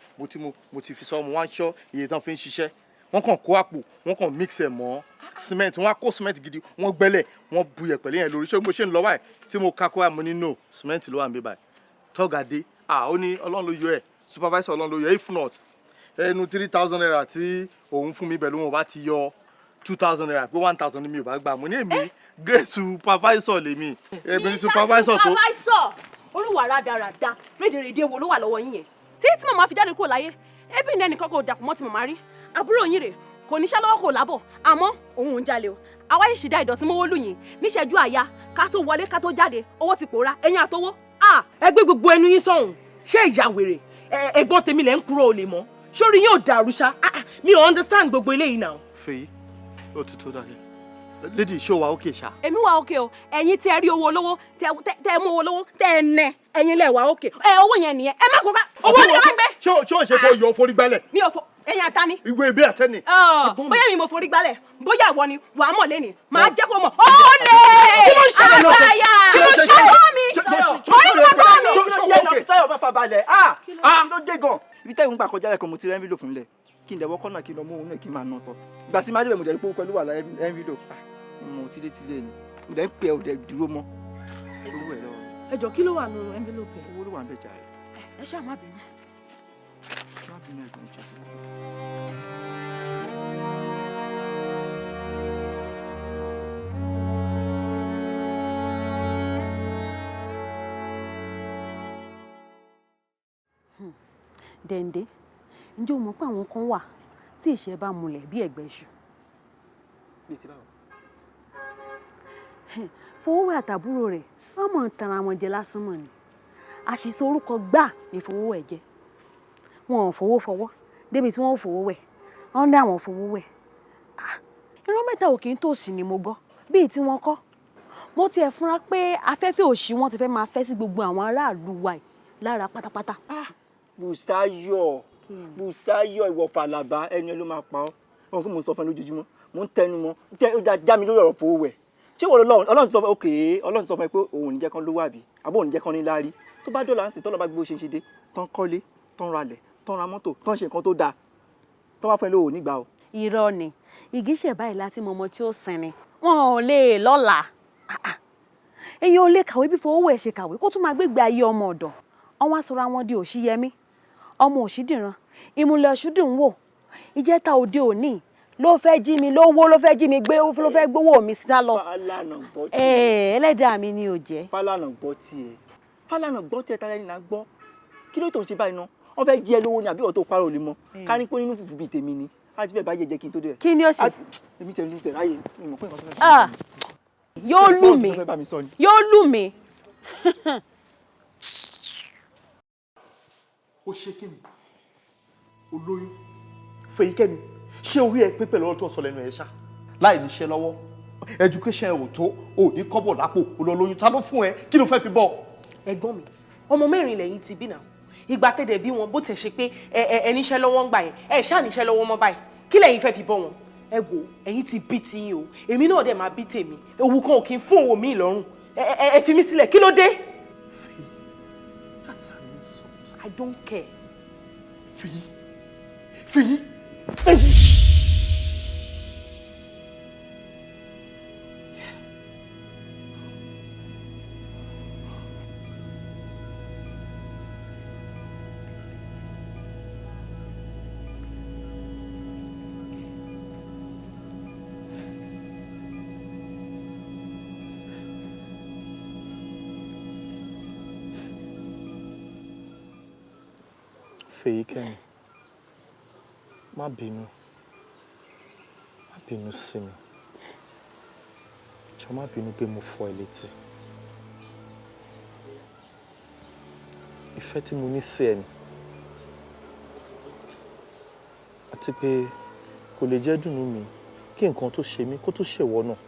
mo ti fi sọ, mo wá ń ṣọ́ iye tán fi ń ṣiṣẹ́. Wọ́n kàn kó àpò, wọ́n kàn mix ẹ̀ mọ́ cement, wọ́n á kó cement gidi, wọ́n gbẹ́lẹ̀, wọ́n bu yẹ̀pẹ̀ lẹ́yìn lórí. Ṣé mo ṣe ń lọ báyìí tí mo ká kó wá, mo ní no, cement ló wà níbí báyìí. Tọ́gà dé, ah, ó ní Ọlọ́run ló yọ ẹ̀, supervisor Ọlọ́run ló yọ ẹ̀, if not ẹnu 3,000 naira tí òun fún mi pẹ̀lú wọn bá ti yọ 2,000 naira, pé 1,000 ni mi ò bá gbà. Mo ní èmi great supervisor lèmi, èmi ni supervisor tó. Supervisor olúwa rádaràda rédèrèdè wo ló wà lọ́wọ́ yín yẹn? Tí tí màmá fi jáde kúrò láyé, ẹbí ní ẹnìkan kò dàpọ̀ mọ́ ti màmá rí. Àbúrò yín rè kò níṣẹ́ lọ́wọ́, kò lábọ̀, àmọ́ òun ò ń jalè o. Àwa yìí sì dá ìdọ̀tí mọ́wọ́ lù yín níṣẹ́jú àyà, ká tó wọlé ká tó jáde owó ti pòórá, ẹ̀yin àtọwọ́. Ẹ gbé gbogbo ẹnu yín sọ̀hún. Ṣé ìyá wèrè ẹ̀gbọ́n tèmi lẹ́ ń kúrò olè mọ́? Sórí yóò dàrú ṣá, mi ò understand gbogbo eléyìí náà. Fèyí, ó ti tó dákẹ́. Lady, ṣó wa ókè ṣá? Èmi wà ókè o. Ẹ̀yin tí ẹ rí owó olówó, tẹ ẹ mú owó olówó, tẹ ẹ nẹ, ẹ̀yin lẹ wà ókè. Ẹ owó yẹn nìyẹn, ẹ má kó ká owó ni ẹ má gbé. Ṣé o ṣe kó yọ forí gbálẹ̀? Mi ò fọ ẹ̀yin àtàní. Ìwé ìbí àtẹ́ni. Bóyá mi mo forí gbálẹ̀, bóyá ìwọ ni wàá mọ̀ lẹ́ni, màá jẹ́ kó mọ̀. Ó lè àgbáyà àbọ̀ mi orí bàbá mi. Sáyọ̀ bá fa balẹ̀, ah, kí ló dé gan? Ibi tẹ́gun gbà kọjá lẹ́kọ̀ọ́, mo ti rẹ́ envelope ńlẹ̀, kí n dẹ̀wọ́ kọ́nà kí n lọ mú òun náà kí n máa nà tọ́. Ìgbà sí máa débẹ̀, mo jẹ́ pé ó pẹ̀lú wàhálà envelope. Mo tílétílé ni mo dẹ̀ ń pè ẹ́, ò dẹ̀ dúró mọ́ owó ẹ̀ lọ́wọ́. Ẹ jọ, kí ló wà nínú envelope ẹ? Owó ló wà ń bẹ̀ jàre. Ẹ ṣáà má bínú. Má bínú ẹ̀gbọ́n, ìjọ. Dẹ̀ǹdé, ǹjẹ́ o mọ̀ pé àwọn kan wà tí ìṣẹ́ bá mulẹ̀ bí ẹ̀gbẹ́ iṣu? Bíi ti báwo? Fowówẹ̀ àtàbúrò rẹ̀, wọ́n mọ̀ ń tanra wọn jẹ lásán mọ̀ ni. Àṣìṣe orúkọ gbà ní Fowówẹ̀ jẹ́. Wọn ò fowó fọwọ́ débi tí wọ́n ò fowó wẹ̀. Wọ́n ní àwọn fowó wẹ̀. Irọ́ mẹ́ta ò kì í tòsí ni mo gbọ́ bíi tí wọ́n kọ́. Mo tiẹ̀ fúnra pé afẹ́fẹ́ òṣì wọn ti fẹ́ máa fẹ́ sí gbogbo àwọn aráàlú wa yìí lára pátápátá. Bùsáyọ̀, Bùsáyọ̀, ìwọ Fàlàbà, ẹni ẹ ló máa pa ọ́. Wọn kò mò ń sọ fún ẹ lójoojúmọ́, mò ń tẹnu mọ́, ó já mi lórí ọ̀rọ̀ Fowówẹ̀. Ṣé wọ́n lọ́run Ọlọ́run ti sọ fún ẹ, òkè Ọlọ́run ti sọ fún ẹ pé òun ò ní jẹ́ kán lówó àbí àbó òun ní jẹ́ kán ní láárí? Tó bá dọ́là ń sìn, tọ́lọ́ bá gbé bó ṣe ń ṣe dé, tán kọ́lé, tán ralẹ̀, tán ra mọ́tò, tán ṣe nǹkan tó dáa, tán wá fún ẹ lówó, ò ní gbà o. Irọ́ ni, ìgísẹ̀ báyìí láti mọ ọmọ tí ó sinmi, wọn ò lè lọ́la. Èèyàn ò lè kàwé bí Fowówẹ̀ ṣe kàwé kó tún máa gbégbé ayé ọmọ ọ̀dọ̀. Wọ́n wá sọra wọn di Òṣìyẹmí, ọmọ Òṣìdìran, ìmùlẹ̀ Ọ̀ṣùdùn wò. Ìjẹta òde òní ló fẹ́ jí mi lówó, ló fẹ́ jí mi gbé, ló fẹ́ gbówó mi sá lọ. Fálànà gbọ́ tiẹ̀. Ẹlẹ́dàá mi ni ò jẹ́. Fálànà gbọ́ tiẹ̀, Fálànà gbọ́ tiẹ̀, tara ẹni là ń gbọ́. Kí ló tó ń ṣe báyìí ná? Wọ́n fẹ́ jí ẹ lówó ni àbí ọ̀tọ̀ parọ́ ò lè mọ? Ká ní pé nínú fùfú bíi tèmi ni á ti fẹ́ bá yẹ jẹ́ kí n tó dé. Kí ni ó ṣe? Èmi tẹ̀ ní tẹ̀ ráyè mi mọ̀ pé nǹkan tó fẹ́ ṣe. Yóò lù mí, yóò lù mí. Ó ṣe kí ni? Olóyún Fèyíkẹ́mi, ṣé orí ẹ pé pẹ̀lú ọ̀rọ̀ tó sọ lẹ́nu ẹ̀ ṣá? Láì níṣẹ́ lọ́wọ́, education ẹ ò tó, ò ní kọ́bọ̀ lápò, ò lọ lóyún. Ta ló fún ẹ? Kí ló fẹ́ fi bọ́? Ẹ̀gbọ́n mi, ọmọ mẹ́rin lẹ́yìn ti bí náà. Ìgbà tẹ̀dẹ̀ bí wọn, bó tẹ̀ ṣe pé ẹ ẹ ẹ níṣẹ́ lọ́wọ́ ń gbà yẹn, ẹ ṣáà níṣẹ́ lọ́wọ́ mọ́ báyìí. Kí lẹ̀yin fẹ́ fi bọ́ wọn? Ẹ wò, ẹ̀yin ti bí tiyín o, èmi náà dẹ̀ máa bí tèmi. Òwú kan ò kí ń fún òwò mi lọ́rùn. Ẹ ẹ ẹ fi mí sílẹ̀, kí ló dé? That's an insult. I don't care. Fèyí, Fèyí, Fèyí. Fèyíkẹ́mi, má bínú, má bínú sí mi. Jọ̀ọ́, má bínú pé mo fọ́ ẹ létí. Ìfẹ́ tí mo ní sí ẹ ni, àti pé kò lè jẹ́ dùnú mi kí nǹkan tó ṣe mí kó tó ṣèwọ náà.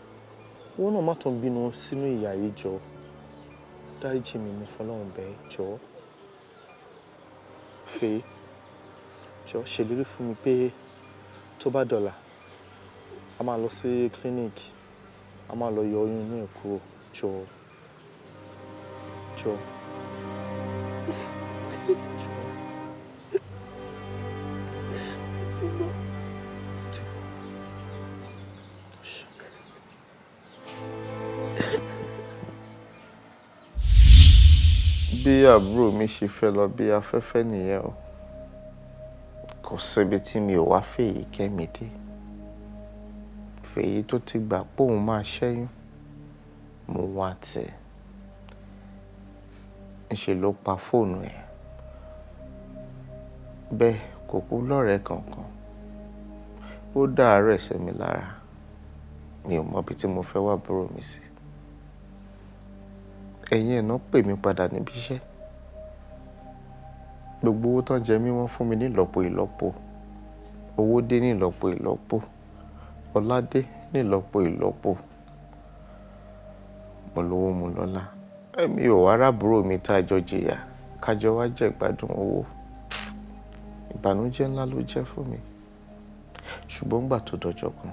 Ìwọ náà má tún bínú sínú ìyà yìí. Jọ̀ọ́, dáríjì mi, mo fọlọ́run bẹ́ẹ̀. Jọ̀ọ́, Fèyí, jọ̀ọ́, ṣèlérí fún mi pé tó bá dọ̀la, a máa lọ sí clinic, a máa lọ yọ oyún inú ẹ̀ kúrò. Jọ̀ọ́, jọ̀ọ́. Bí àbúrò mi ṣe fẹ́ lọ bí afẹ́fẹ́ nìyẹn o. Kò síbi tí mi ò wá Fèyíkẹ́mi dé. Fèyí tó ti gbà póun máa ṣẹ́yún, mo wá tẹ̀ ńṣe ló pa fóònù ẹ̀. Bẹ́ẹ̀ kò kú lọ́rẹ̀ẹ́ kankan. Ó dá àárẹ̀ sí mi lára. Mi ò mọbi tí mo fẹ́ wá àbúrò mi sí. Ẹ̀yìn ẹ̀ náà pè mí padà níbi iṣẹ́. Gbogbo owó tán jẹ mí, wọ́n fún mi nílọ́po ìlọ́po. Owó dé nílọ́po ìlọ́po, ọlá dé nílọ́po ìlọ́po. Mo lówó, mo lọ́lá. Èmi ò wá rábúrò mi tá a jọ jìyà kájọ wá jẹ̀gbádùn owó. Ìbànújẹ́ ńlá ló jẹ́ fún mi. Ṣùgbọ́n gbà tó dọjọ́ kan,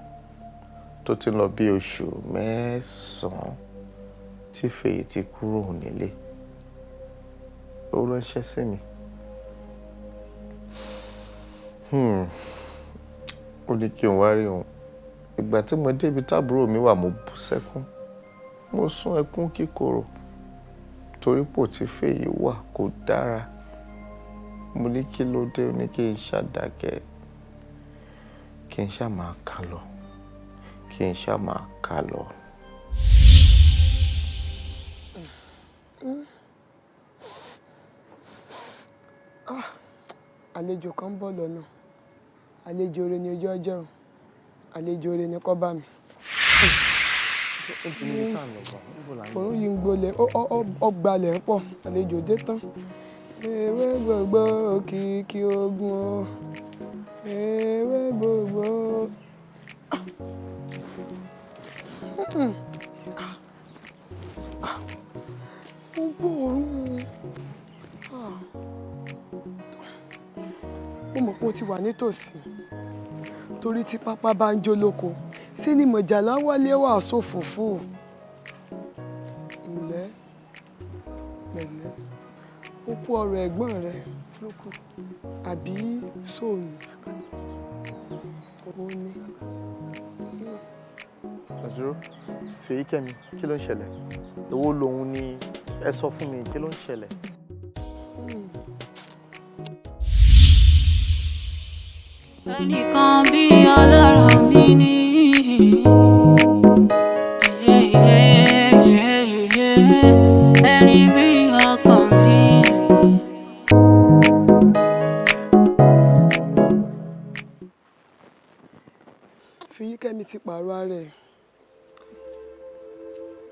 tó ti ń lọ bí oṣù 9 tí Fèyí ti kúrò nílé, ó ránṣẹ́ sí mi. Ó ní kí n wá rí òun. Ìgbà tí mo débi táàbúrò mi wà, mo bú sẹ́kún. Mo sún ẹkún kíkorò torí pò tí Fèyí wà kò dára. Mo ní kí ló dé? Ó ní kí n ṣàdákẹ́, kí n ṣáà máa kà lọ, kí n ṣáà máa kà lọ. Ah, àlejò kan ń bọ̀ lọ́nà. Àlejò rẹ ni ojú ọjọ́ o, àlejò rẹ ni kọ́ bá mi. Òun yìí ń gbolẹ̀, ó gbalẹ̀ pọ̀, àlejò dé tán. Ewé gbogbo òkìkí ogun o, ewé gbogbo. Mo gbóòórùn. Mo mọ̀ pé o ti wà nítòsí, torí tí pápá bá ń jó lóko, ṣé ni mọ̀jàlá wálé wà sófòfò. Ǹlẹ́ pẹ̀lẹ́, ó kú ọ̀rọ̀ ẹ̀gbọ́n rẹ lóko àbí sóòlù ó ní. Àdúró, Fèyíkẹ́mi, kí ló ń ṣẹlẹ̀? Èwo lòun ni ẹ sọ fún mi, kí ló ń ṣẹlẹ̀? Ẹnìkan bí ọlọ́run mi ní. Ẹni bí ọkàn mi. Fèyíkẹ́mi ti pààrọ̀ ara ẹ̀,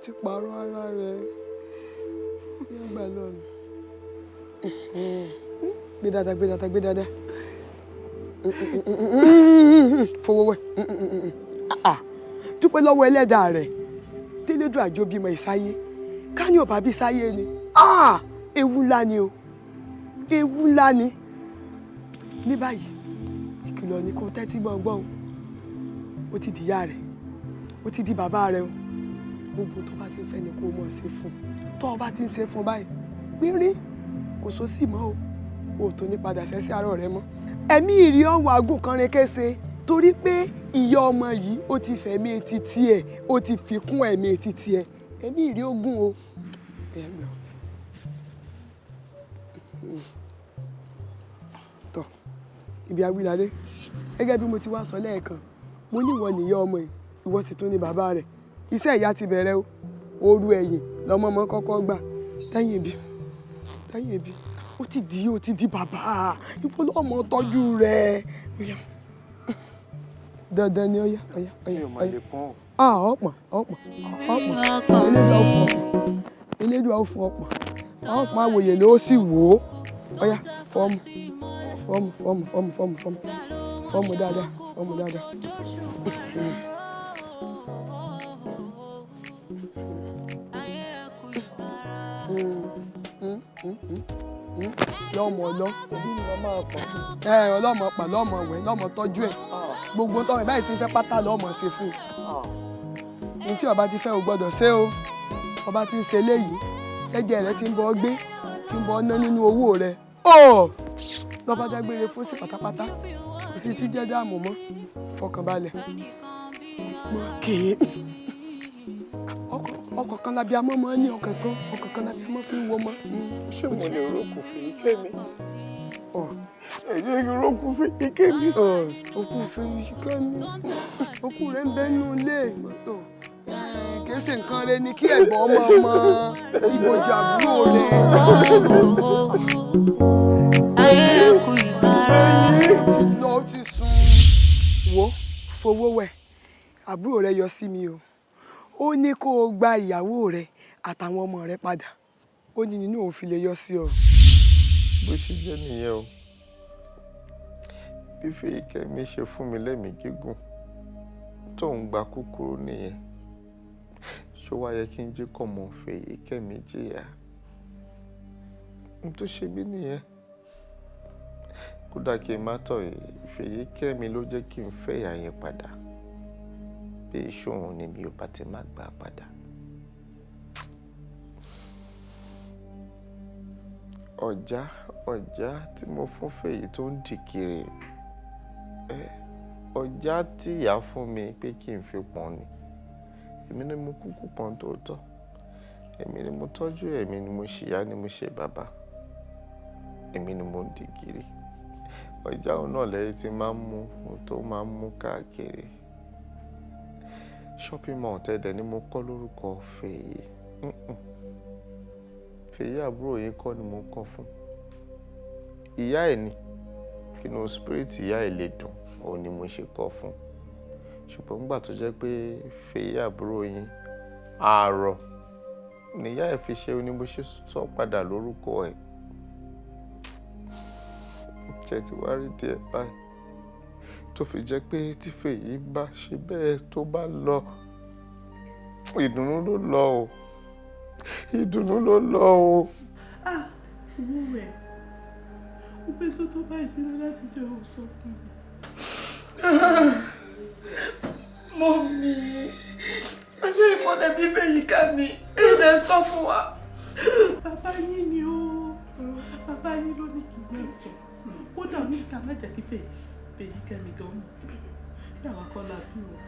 ti pààrọ̀ ara rẹ̀ nígbà lọ́nà. Gbé dáadáa, gbé dáadáa, gbé dáadáa. Fowó wẹ̀. Dúpẹ́ lọ́wọ́ ẹlẹ́dàá rẹ̀ tẹ́lẹ́dùn àjọ bímọ ìsáyé. Ká ní ọ̀bà bí sáyé ni, ewu ńlá ni o. Ewu ńlá ni. Ní báyìí, ìkìlọ̀ ni kò tẹ́tí gbọ́ngbọ́n o. Ó ti di ìyá rẹ̀, ó ti di bàbá rẹ̀ o. Gbogbo tó bá ti ń fẹ́ ni kó o mọ̀ ṣe fún un. Tó o bá ti ń ṣe fún un báyìí, pínrín kò sósì mọ́ o. O ò tó ní padà sẹ́sí àárọ̀ rẹ mọ́. Ẹ̀mí ìrì ọ̀hún àgùn kan rin kése torí pé ìyá ọmọ yìí ó ti fẹ̀mí etí tiẹ̀, ó ti fi kún ẹ̀mí etí tiẹ̀. Ẹ̀mí ìrì ogún o. Ẹ̀mí o. Tọ́ ibi awílálé gẹ́gẹ́ bí mo ti wá sọ lẹ́ẹ̀kan, mo ní ìwọ nìyá ọmọ yìí, ìwọ sì tún ní bàbá rẹ̀. Iṣẹ́ ìyá ti bẹ̀rẹ̀ o. Ooru ẹ̀yìn lọmọ ọmọ kọ́kọ́ gbà. Tẹ́yìn ebi, tẹ́yìn ebi, ó ti di bàbá. Ìwọ lọ́mọ tọ́jú rẹ̀. Dandan ni ó yá, ó yá, ó yá, ó yá. Ah, ọ̀pọ̀, ọ̀pọ̀, ọ̀pọ̀. Elédùà ó fún ọ̀pọ̀. Ọ̀pọ̀ àwòyè ló sì wò ó. Ó yá, fọ́ọ̀mù, fọ́ọ̀mù, fọ́ọ̀mù, fọ́ọ̀mù, fọ́ọ̀mù, fọ́ọ̀mù, fọ́ọ̀mù dáadáa, fọ́ọ̀mù dáadáa. Lọ́mọ ọlọ́, ẹ ọlọ́mọ pa, lọ́mọ wẹ̀, lọ́mọ tọ́jú ẹ̀. Gbogbo tọ́mọ báyìí sì ń fẹ́ pátá lọ́mọ ṣe fún un. Ohun tí ọba ti fẹ́ o gbọ́dọ̀ ṣe o. Ọba ti ń ṣe eléyìí, ẹ̀jẹ̀ rẹ̀ ti ń bọ́ gbé, ti ń bọ́ ná nínú owó rẹ̀. Ó lọ́ba dágbére fún sí pátápátá, kò sí ti jẹ́ dáàmú mọ́, fọkànbalẹ̀. Mọ̀ kéé. Ọkọ̀ kan lábí amọ́ mọ́ ní ọkàn kan, ọkàn kan lábí amọ́ fi ń wo mọ́. Ṣé mo lè rókù fèyí kẹ́mi? Ẹ jẹ́ kí rókù fèyí kẹ́mi. Òkú fèyí kẹ́mi. Òkú rẹ̀ ń bẹ́nu ilé mọ́tò. Kì í ṣe nǹkan rẹ ni kí ẹ̀gbọ́n ọmọ ọmọ ibojì àbúrò rẹ̀. Ayé kú ìbára. Ó ti lọ, ó ti sùn. Wo fowó wẹ̀, àbúrò rẹ̀ yọ sí mi o. Ó ní kó o gba ìyàwó rẹ àtàwọn ọmọ rẹ padà. Ó ní nínú òun fi lè yọ sí ọ. Bó ṣe jẹ́ nìyẹn o. Bí Fèyíkẹ́mi ṣe fún mi lẹ́mìí gígùn tóun gba kúkúrú nìyẹn. Ṣó wá yẹ kí n jẹ́ kọ́ mọ̀ Fèyíkẹ́mi jìyà? N tó ṣe mí nìyẹn. Kódà kí n má tọ̀ yìí, Fèyíkẹ́mi ló jẹ́ kí n fẹ́ ìyá yẹn padà. Bí ìṣòro ni mi ò bá ti má gbà padà. Ọ̀já ọ̀já tí mo fún Fèyí tó ń dì kiri, ọ̀já tí ìyá fún mi pé kí n fi pọ́n ni. Èmi ni mo kúkú pọ́n tóótọ́. Èmi ni mo tọ́jú, èmi ni mo ṣìyá, ni mo ṣe bàbá. Èmi ni mo ń dì kiri. Ọ̀já òun náà lẹ́rìí tí máa ń mú, tó máa ń mú káàkiri. Shopping mall tẹ́lẹ̀ ni mo kọ́ lórúkọ Fèyí. Fèyí àbúrò yìí kọ́ ni mo kọ́ fún. Ìyá ẹ̀ ni, kí ni spirit ìyá ẹ̀ lè dùn, òun ni mo ṣe kọ́ fún. Ṣùgbọ́n nígbà tó jẹ́ pé Fèyí àbúrò yín àárọ̀ ni ìyá ẹ̀ fi ṣe ni mo ṣe sọ padà lórúkọ ẹ̀. Ṣé ti wá rí díẹ̀ báyìí? Tó fi jẹ́ pé tí Fèyí bá ṣe bẹ́ẹ̀ tó bá lọ, ìdùnnú ló lọ o. Ìdùnnú ló lọ o. Ah, owó rẹ̀, ó pé tó tó báyìí sílẹ̀ láti jẹ́ òun sọ fún mi. Mọ́mí, aṣọ ìmọ̀lẹ̀ bí Fèyíkẹ́mi, èdè sọ fún wa. Bàbá yín ni ó, bàbá yín ló ní kí n má sọ. Kódà ní ká má jẹ́ kí Fèyíkẹ́mi gan mọ̀. Bí àwa kọ́ la bí wọn.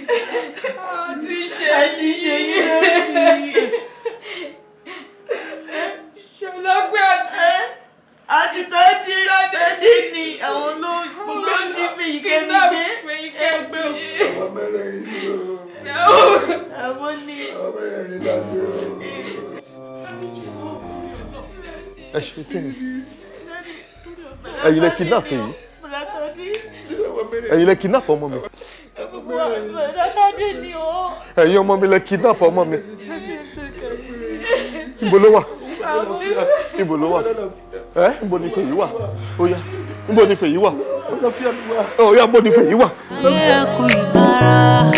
Àti ṣe yín lẹ́yìn. Ṣọlá pé àti tọ́dí tọ́dí ni àwọn ló jí Fèyíkẹ́mi gbé ẹgbẹ́ o. Àwọn mẹ́rẹ̀ẹ̀rin ni o. Àwọn ni. Àwọn mẹ́rẹ̀ẹ̀rin láti o. Ẹ ṣe kí ni? Ẹ̀yin lẹ kidnap Fèyí. Ẹ̀yin lẹ kidnap ọmọ mi. Tọ́dí ni o. Ẹ̀yin ọmọ mi lẹ kidnap ọmọ mi. Ibo ló wà? Ibo ló wà? Ẹ ibo ni Fèyí wà? Ó yá, ibo ni Fèyí wà? Ó yá, ibo ni Fèyí wà? Ayé kú ìbára.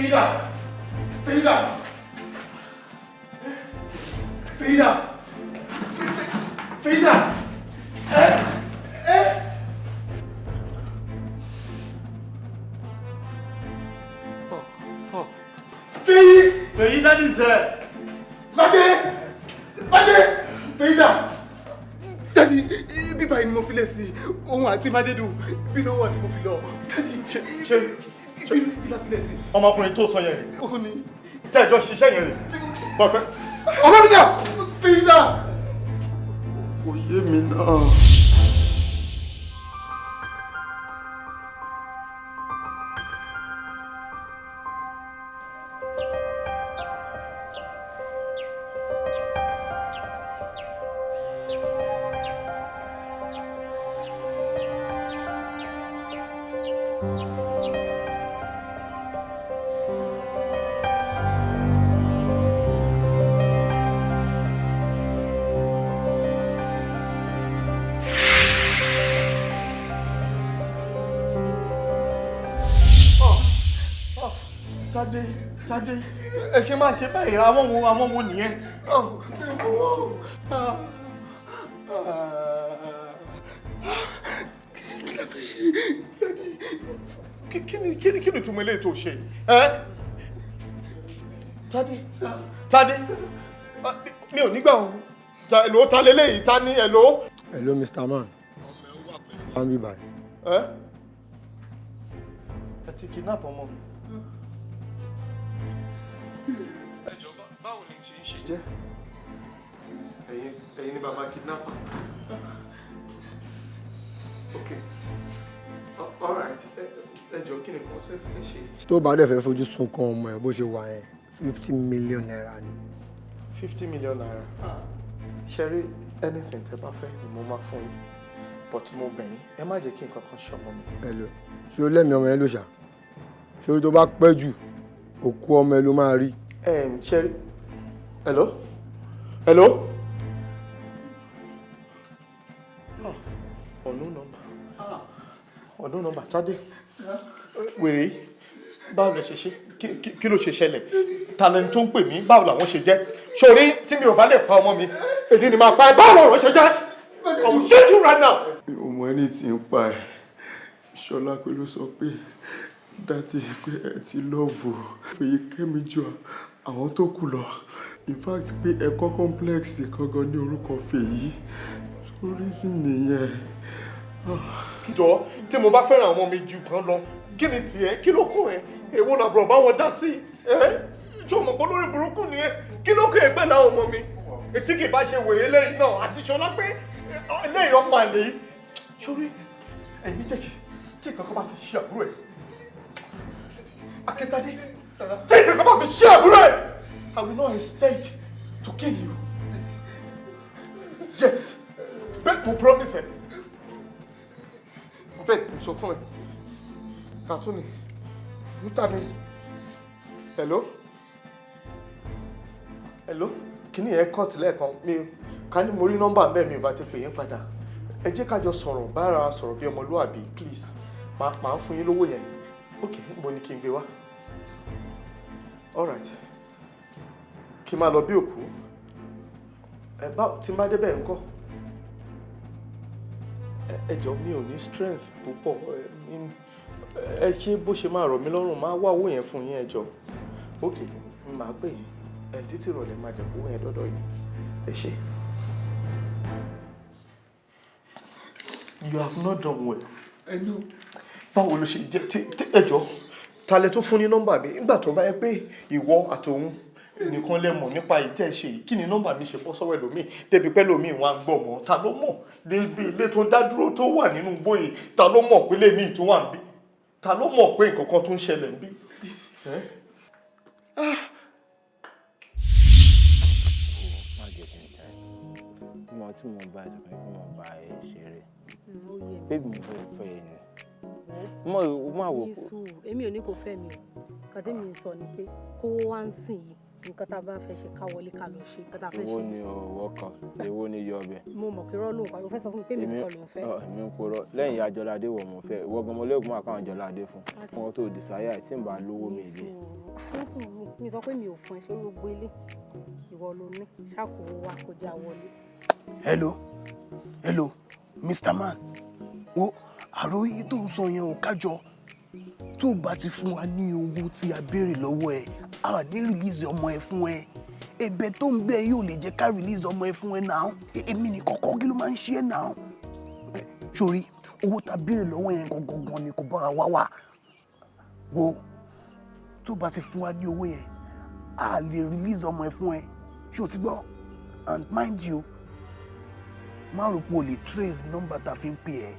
Fèyídà, Fèyídà, Fèyídà, Fèyídà, ẹ ẹ. Fèyí. Fèyí daddy sẹ. Bàdé, Bàdé, Fèyídà. Daddy, bíbá yìí ni mo fi lẹ̀ sí òun àti Mádédùn bí ló wà tí mo fi lọ. Daddy, ṣe bí la fi lẹ̀ sí. Ọmọkùnrin tó sọ yẹn rè. Ó ní. Tẹ́jọ́ ṣiṣẹ́ yẹn rè. Bọ̀fẹ́. Ọ̀rẹ́ mi dà, Fèyídà. Kò yé mi náà. Tádé, Tádé, ẹ ṣe máa ṣe báyìí, àwọn wo nìyẹn? Kí la fẹ́ ṣe? Kí ni kí ni kí ni ìtumọ̀ eléyìí tó ṣe yìí? Ẹ́ Tádé, Tádé, mi ò nígbà o. Èlò ta leléyìí, ta ní èlò? Hello, Mr. Man. Ọmọ ẹ wà pẹ̀lú. Bá mi báyìí. Ẹ́ ẹ ti kidnap ọmọ mi. Ẹ jọ̀ọ́, báwo ni tí ń ṣe jẹ́? Ẹ̀yin ni bàbá kidnapper. Ok, all right, ẹ jọ̀ọ́, kí ni kan ṣe fẹ́ ṣe? Tó bá dẹ̀ fẹ́ fojú sunkún ọmọ ẹ̀ bó ṣe wà yẹn, ₦50 million ni. ₦50 million. Ṣe rí, anything tẹ́ bá fẹ́ ni mo máa fún yín, but mo bẹ̀ yín, ẹ má jẹ́ kí nǹkan kan ṣe ọmọ mi. Hello, ṣé o lẹ́mìí ọmọ ẹ ló ṣá? Ṣé orí tó bá pẹ́ jù, òkú ọmọ ẹ ló máa rí. Ṣe rí, hello, hello. Ah, unknown number, unknown number. Tádé, wèrè yìí, báwo lẹ ṣe ṣe? Kí ló ṣe ṣẹlẹ̀? Ta lẹni tó ń pè mí? Báwo làwọn ṣe jẹ́? Sórí tí mi ò bá lè pa ọmọ mi, èdè ni màá pa ẹ. Báwo lọ̀rọ̀ ṣe jẹ́? I will shoot you right now. Mi ò mọ ẹni tí ń pa ẹ̀. Ṣọlá pé ló sọ pé daddy, pé ẹ ti love Fèyíkẹ́mi ju àwọn tó kù lọ. In fact, pé ẹ kọ́ complex kan gan ní orúkọ Fèyí. So reason nìyẹn. Jọ, tí mo bá fẹ́ràn àwọn ọmọ mi ju kan lọ, kí ni tiẹ̀? Kí ló kún ẹ? Èwo làbúrò bá wọn dá sí ẹ? Tí o mọ̀ pé lórí burúkú ni ẹ, kí ló kún ẹ pẹ̀lú àwọn ọmọ mi? Etí kì í bá ṣe wèrè eléyìí náà àti Ṣọlá pé eléyìí ọmọ àlè yìí. Sórí ẹ̀yin méjèèjì, tí nǹkan kan bá fi ṣe àbúrò ẹ̀, Akíntadé, tí nǹkan kan bá fi ṣe àbúrò ẹ̀, I will not hesitate to kill you. Yes, bẹ́ẹ̀ mo promise ẹ, bẹ́ẹ̀ mo sọ fún ẹ. Tàtún ni níta ni. Hello, hello. Kíní ẹ cut lẹ́ẹ̀kan. Mi ká ní mo rí nọ́mbà bẹ́ẹ̀, mi ò bá ti pè yín padà. Ẹ jẹ́ ká jọ sọ̀rọ̀, bára wa sọ̀rọ̀ bí ọmọlúwàbí, please. Màá fún yín lówó yẹn. Ok, mo ní kí n gbé wá. All right, kí n máa lọ bí òkú. Ẹ bá tí n bá débẹ̀ ńkọ́? Ẹ jọ̀ọ́, mi ò ní strength púpọ̀. Ẹ ṣe bó ṣe máa rọ̀ mí lọ́rùn, máa wá owó yẹn fún yín. Ẹ jọ̀ọ́, ok, màá pè yín. Ẹ títí ìrọ̀lẹ́ máa dẹ̀ kó owó yẹn dọ́dọ̀ yín. Ẹ ṣé. You have not done well. I know. Báwo ló ṣe jẹ́ tí ẹ jọ̀ọ́, ta lẹ tó fún ní nọ́mbà mi? Nígbà tó bá yẹ pé ìwọ àtòun nìkan lẹ mọ̀ nípa ìtẹ́ ṣe yìí, kí ni nọ́mbà mi ṣe bọ́ sọ́wọ́ ẹlòmíì débi pẹ́ lòmíì wọn á gbọ́ mọ́? Ta ló mọ̀ débi ilé tó dá dúró tó wà nínú igbó yìí? Ta ló mọ̀ pé lèmi tó wà níbí? Ta ló mọ̀ pé nǹkan kan tó ń ṣẹlẹ̀ níbí? Ẹ́? Má jẹ́ kí n tẹ́ ẹ mo tí mo bá ẹ sọ pé mo bá ẹ ṣeré. Baby, mo fẹ́ fẹ́ ẹ ni. Mo máa wò. Ní sùúrù, èmi ò ní kó fẹ́ mi o. Kàdé mi ń sọ ni pé kówó wá ń sìn yìí. Nǹkan tá a bá fẹ́ ṣe, ká wọlé, ká lọ ṣe nǹkan tá a fẹ́ Èwo ṣe. ni ọ̀wọ́ kan, èwo ni yọ ọbẹ̀? Mo mọ̀ pé rọ́ọ̀lù nǹkan o fẹ́ sọ fún mi pé mi nìkan ló ń fẹ́. Ọ, èmi ń purọ́. Lẹ́yìn ìyá Jọládé, wọ̀ mọ̀ fẹ́ ìwọ gan. Mo lẹ́gùn àkáwọn Jọládé fún wọn tó dìsáyà tí ń bá lówó mi lé. Ní sùúrù, mi sọ pé mi ò fún ẹ sórí gbogbo ilé, ìwọ ló ní ṣàkówó wa kó já wọlé. Hello, hello, Mr. Man. Wo, àròyé tó ń sọ yẹn ò kájọ. Tó o bá ti fún wa ní owó tí a béèrè lọ́wọ́ ẹ, a ní release ọmọ ẹ fún ẹ. Ẹ̀bẹ̀ tó ń bẹ̀ yóò lè jẹ́ ká release ọmọ ẹ fún ẹ náà. Èmi ní kọ́kọ́, kí ló máa ń ṣe ẹ náà? Sórí owó tá a béèrè lọ́wọ́ yẹn gangan ni kò bára wá wà. Wo, tó o bá ti fún wa ní owó yẹn, a lè release ọmọ ẹ fún ẹ. Ṣé o ti gbọ́? And mind you, má rò pé o lè trace number tá a fi ń pè ẹ́.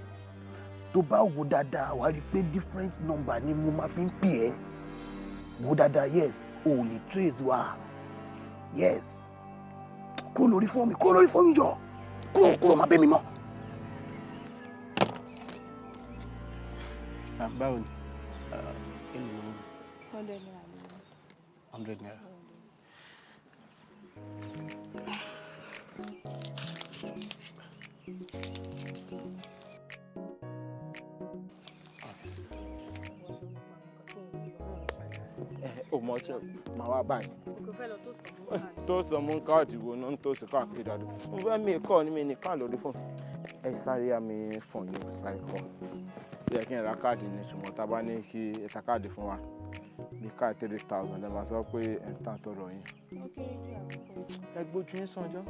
Tó bá wò dáadáa, wàá rí i pé different number ni mo máa fi ń pè ẹ́. Wò dáadáa. Yes, o ò lè trace wa. Yes, kúrò lórí fóònù mi, kúrò lórí fóònù mi, jọ, kúrò, kúrò, má bẹ́ mi mọ́. Báwo ni? Èló lówó mi? ₦100 ni. ₦100. Ẹ ò mọ ṣe máa wá báyìí. Kò fẹ́ lọ tó sàn mọ́ káàdì. Tó sọ mú káàdì wo náà ń tó sí káàkiri dáadọ́. Mo fẹ́ mi kọ́ ni mi ní káàdì lórí fóònù. Ẹ sáré àmì fóònù ní sáré kọ́. Ó yẹ kí n ra káàdì ní, ṣùgbọ́n tá a bá ní kí ẹ ta káàdì fún wa bí káàdì 3,000, ẹ máa sọ pé ẹ̀ ń tàn tọrọ yín. Ó kéré jù àkókò. Ẹ gbójú yín sànjọ́.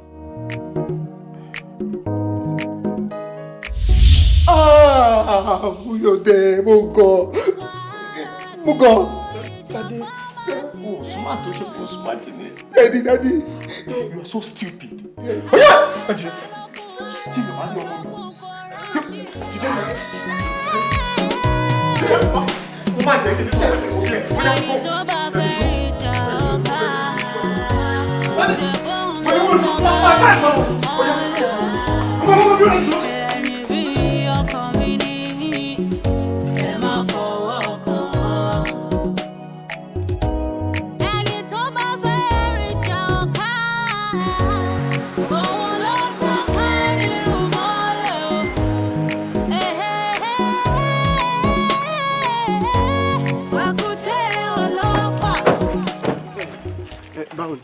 Ah, mo yọ̀dẹ̀, mo gọ̀, mo gọ̀. Tade, o smart, o ṣe kò smart ni. Daddy, daddy. You are so stupid. Yes. Oya! Ẹ tí mi máa ń lọ ọmọ mi. Jíjẹ́ mi. Mo máa jẹ́ kí ní sọ̀rọ̀ ní òkè. Oya kó. Tó bá fẹ́ ìjà ọ̀gá, ẹni bí ọkàn mi ní ẹ má fọwọ́ kàn. Ẹni tó bá fẹ́ ìjà ọ̀gá, òun ló tọ́ka nírú mọ́lẹ̀ o. Pàkúté ọlọ́fà. Ẹ báwo ni?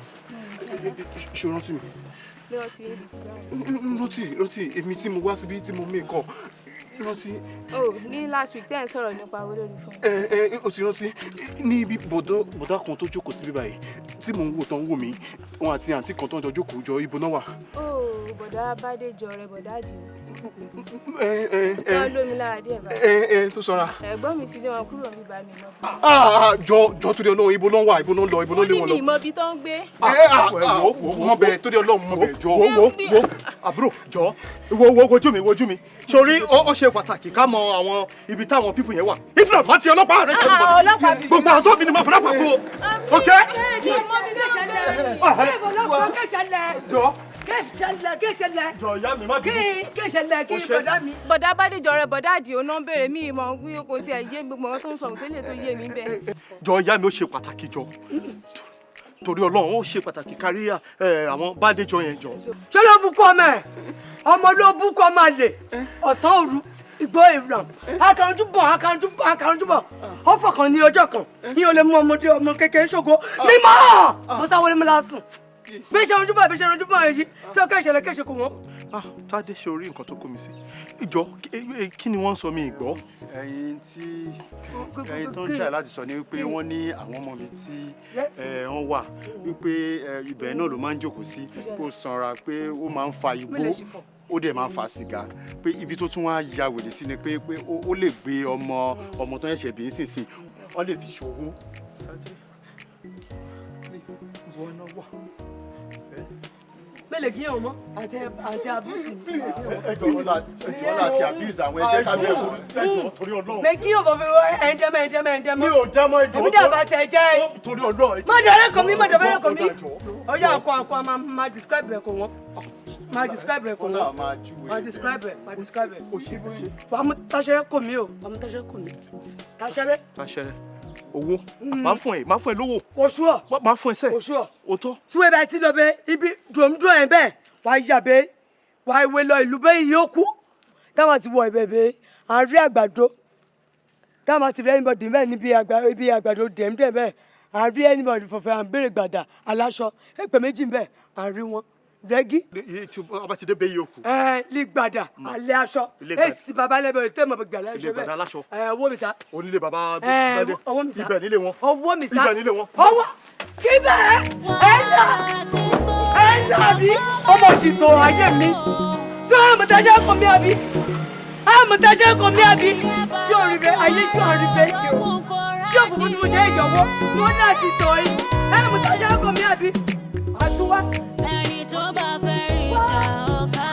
Ṣé o rántí mi? Lọ sí ibi tí báwo? Rántí, rántí èmi tí mo wá síbí tí mo mí kọ, rántí. Oh, ní last week tẹ́ ẹ̀ ń sọ̀rọ̀ nípa owó lórí fún. Ẹ ẹ, o ti rántí ní ibi bọ̀dá kan tó jókòó síbí báyìí tí mò ń wò tán, ń wò mí, wọn àti àǹtí kan tó ń jọ jókòó jọ, ibo náà wà? Oh, bọ̀dá Bádéjọ rẹ, bọ̀dá Àdìo. Ẹ ẹ ẹ. Wọ́n lómi lára díẹ̀ báyìí. Ẹ ẹ, tó sanra. Ẹ̀gbọ́n mi ti lé wọn kúrò níbà mi lọ. Ah, ah, jọ jọ, torí Ọlọ́run, ibo ló ń wà? Ibo ló ń lọ? Ibo ló ń lé wọn lọ? Mi ìmọ̀ ibi tó ń gbé. Ẹ ah ah, mọ bẹ, torí Ọlọ́run, mọ bẹ, jọ. Wo, wo, wo, àbúrò, jọ, wo, wo, wojú mi, wojú mi. Sórí ó ṣe pàtàkì ká mọ àwọn ibi táwọn people yẹn wà. If not, máa fi ọlọ́pàá rẹ ṣe. Ah, ọlọ́pàá bí. Gbogbo àwọn tó bí ni máa fọlọ́pàá kú o. Ok. Jọ. Jọ, ìyá mi, má bínú. Bọ̀dá Bádéjọ rẹ, bọ̀dá Àdìo náà ń béèrè. Mi ìmọ̀ bí kò tiẹ̀ yé mi, gbogbo nǹkan tó ń sọ kò sí lè tó yé mi bẹ́ẹ̀. Jọ, ìyá mi, ó ṣe pàtàkì, jọ. Torí Ọlọ́run, ó ṣe pàtàkì kárí àwọn Bádéjọ yẹn, jọ. Ṣé ló bukú ọmọ ẹ? Ọmọ ló bukú, ọmọ àlè, ọ̀sán òru, ìgbó ìràn, akànjú bọ̀, akànjú bọ̀, akànjú bọ̀, ó fọkàn ní ọjọ́ kan ní olè mú ọmọdé, ọmọ kékeré ṣògo mímọ́ mo sáwọlé mi lásùn bí ṣe ojú bọ̀, bí ṣe ojú bọ̀ èyí tí ó kẹ́sẹ̀lẹ̀ kẹ́sẹ̀ kò wọ́n. Ah, Tádé, ṣe orí nǹkan tó kó mi sí. Ìjọ, kí ni wọ́n ń sọ? Mi ìgbọ́. Ẹyin tí ẹyin tó ń jà láti sọ ni wípé wọ́n ní àwọn ọmọ mi tí wọ́n wà wípé ibẹ̀ náà ló máa ń jókòó sí, kó sanra, pé ó máa ń fa igbó, ó dẹ̀ máa ń fa sìgá, pé ibi tó tún wá ya wèrè sí ni pé ó lè gbé ọmọ ọmọ tó ń ṣẹ̀ṣẹ̀ bí nísinsìnyí, wọ́n lè fi ṣòwò. Wọ́n náà wà. Mélòó kí yẹn mọ àti abúsù. Ẹjọ́ láti abuse àwọn ẹjẹ́ ká bẹ́ẹ̀ fún. Ẹjọ́, torí Ọlọ́run. Mẹ kí yóò fọ fi ẹ̀ńdẹ́mẹ́ ẹ̀ńdẹ́mẹ́ ẹ̀ńdẹ́mẹ́. Mi ò dẹ́mọ́, ẹjọ́. Èmi dàbà tẹ̀ jẹ́. Torí Ọlọ́run. Má dàrẹ́ kàn mí, má dàbẹ́ kàn mí. Ọyá àkọ àkọ máa describe rẹ̀ kò wọ́n. Máa describe rẹ̀ kò wọ́n. Máa describe rẹ̀, máa describe rẹ̀. Wàá mú táṣẹ́rẹ́ kò mí o, wàá mú táṣẹ́rẹ́ kò mí. Táṣẹ́rẹ́. Táṣẹ́rẹ́. Owó, máa fún ẹ, máa fún ẹ lówó. Oṣù ọ̀. Máa fún ẹ sẹ́. Oṣù ọ̀. Òótọ́. Tí wọ́n bá ti lọ bẹ ibi dòmdò ẹ̀ bẹ́ẹ̀ wàá yà bẹ́ẹ̀ wàá ìwé lọ ìlú bẹ́ẹ̀ yóò kú. Táwọn ti wọ ibẹ̀ bẹ́ẹ̀ à ń rí àgbàdo. Táwọn ti rí anybody bẹ́ẹ̀ níbi ibi àgbàdo dẹ̀mdẹ̀ bẹ́ẹ̀ à ń rí anybody fọ̀fẹ́ à ń béèrè gbàdà aláṣọ ẹgbẹ́ méjì bẹ́ẹ̀ à ń rí wọn rẹ́gí. Tí ọba ti dé bẹ́ẹ̀ yóò kù. Ẹ lè gbàdà alẹ́ aṣọ èsì baba lẹ́bẹ̀rẹ̀ tẹ́ mọ̀ gbàdà aṣọ Ilé gbàdà aláṣọ. Ẹ owó mi sá. Onílé baba. Ẹ owó mi sá. Ibẹ̀ nílé wọn. Owó mi sá. Ibẹ̀ nílé wọn. Owó kí bẹ́ẹ̀ ẹ là ẹ là bí ọmọ sì tó ayé mi ṣé àmọ̀tẹ́sẹ̀ kò mí àbí àmọ̀tẹ́sẹ̀ kò mí àbí ṣé òrì bẹ́ẹ̀ ayé ṣé òrì bẹ́ẹ̀ ṣe o ṣé òfófó tí mo ṣe é yọ̀wọ́ mo náà sì tó yìí àmọ̀tẹ́sẹ̀ kò mí àbí àtúwá. Ẹni tó bá fẹ́ rí ìjà ọ̀gá,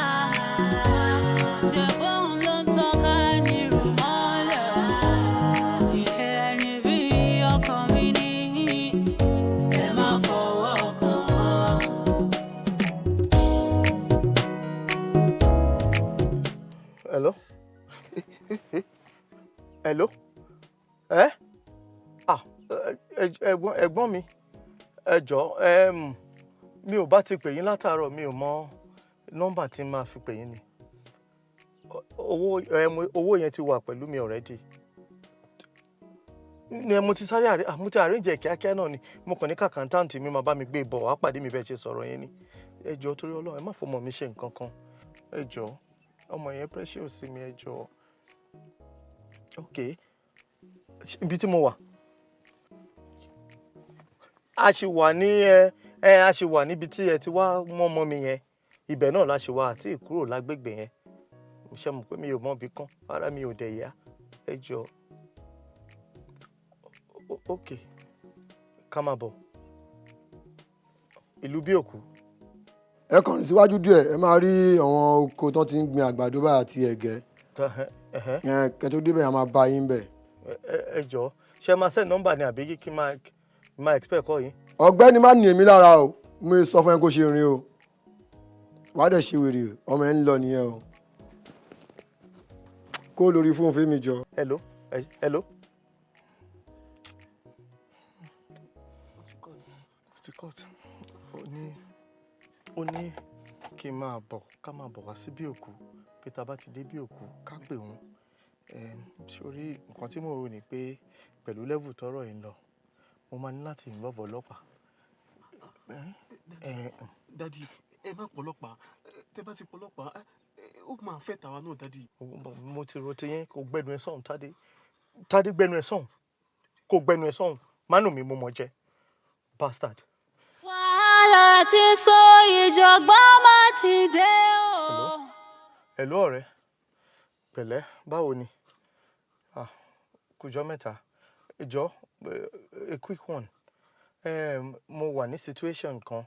ṣe bóun ló ń tọ́ka ní rùmọ́lẹ̀. Ìhẹ́ ẹni bí ọkàn mi ní, ẹ má fọwọ́ kàn án. Hello? Hello? Ẹ́ ah ẹ̀gbọ́n mi, ẹ jọ̀ọ́, mi ò bá ti pè yín látàárọ̀, mi ò mọ nọ́mbà tí n máa fi pè yín ni. Owó yẹn ti wà pẹ̀lú mi already. Ni mo ti sáré mo ti arrange ẹ̀ kíákíá náà ni. Mo kàn ní kàkàntáǹtì mi máa bá mi gbé bọ̀ wá pàdé mi bẹ́ẹ̀ ṣe sọ̀rọ̀ yẹn ni. Ẹ jọ̀ọ́, torí Ọlọ́run, ẹ má fọmọ mi ṣe nǹkan kan. Ẹ jọ̀ọ́, ọmọ yẹn precious sí mi, ẹ jọ̀ọ́. Ok, ibi tí mo wà, a ṣì wà ní ẹ ẹ a ṣì wà níbi tí ẹ ti wá mọ́ ọmọ mi yẹn. Ibẹ̀ náà la ṣì wà àti ìkúrò lágbègbè yẹn. Mo ṣe mọ̀ pé mi ò mọ̀ ibì kan, ara mi ò dẹ̀ yá. Ẹ jọ̀ọ́. Ok, ká máa bọ̀ ìlú bí òkú. Ẹ kàn rìn síwájú díẹ̀, ẹ máa rí àwọn oko tó ti ń gbin àgbàdo báyìí àti ẹ̀gẹ́. Ẹ kẹ́ tó débẹ̀, a máa bá yín bẹ̀. Ẹ jọ̀ọ́, ṣé ẹ máa send nọ́mbà ni àbí kí n máa expect call yín? Ọ̀gbẹ́ni, má ní èmi lára o. Mo sọ fún ẹ kó ṣe rìn o, wàá dẹ̀ ṣe wèrè, ọmọ ẹ ń lọ nìyẹn o. Kó lórí fóònù fẹ́mi jọ. Hello, hello. Ti cut. Ó ní kí n máa bọ̀, ká máa bọ̀ wá sí bí òkú, pé tá a bá ti dé bí òkú, ká pè wọ́n. Sórí nǹkan tí mò ń rò ní pé pẹ̀lú level tọ́rọ̀ yìí ń lọ, mo máa ní láti involve ọlọ́pàá. Daddy, ẹ má pọlọ́pàá. Tẹ bá ti pọlọ́pàá, ó máa fẹ́ tàwa náà, daddy. Mo ti ro tiyín. Kò gbẹnu ẹ sọ̀hún. Tádé, Tádé, gbẹnu ẹ sọ̀hún, kò gbẹnu ẹ sọ̀hún. Mánú mi mo mọ̀ jẹ́ bastard. Wàhálà ti so ìjọ̀gbọ́n má ti dé o. Hello ọ̀rẹ́, pẹ̀lẹ́, báwo ni? Ah, kùjọ mẹ́ta. Ìjọ, a quick one. Mo wà ní situation kan.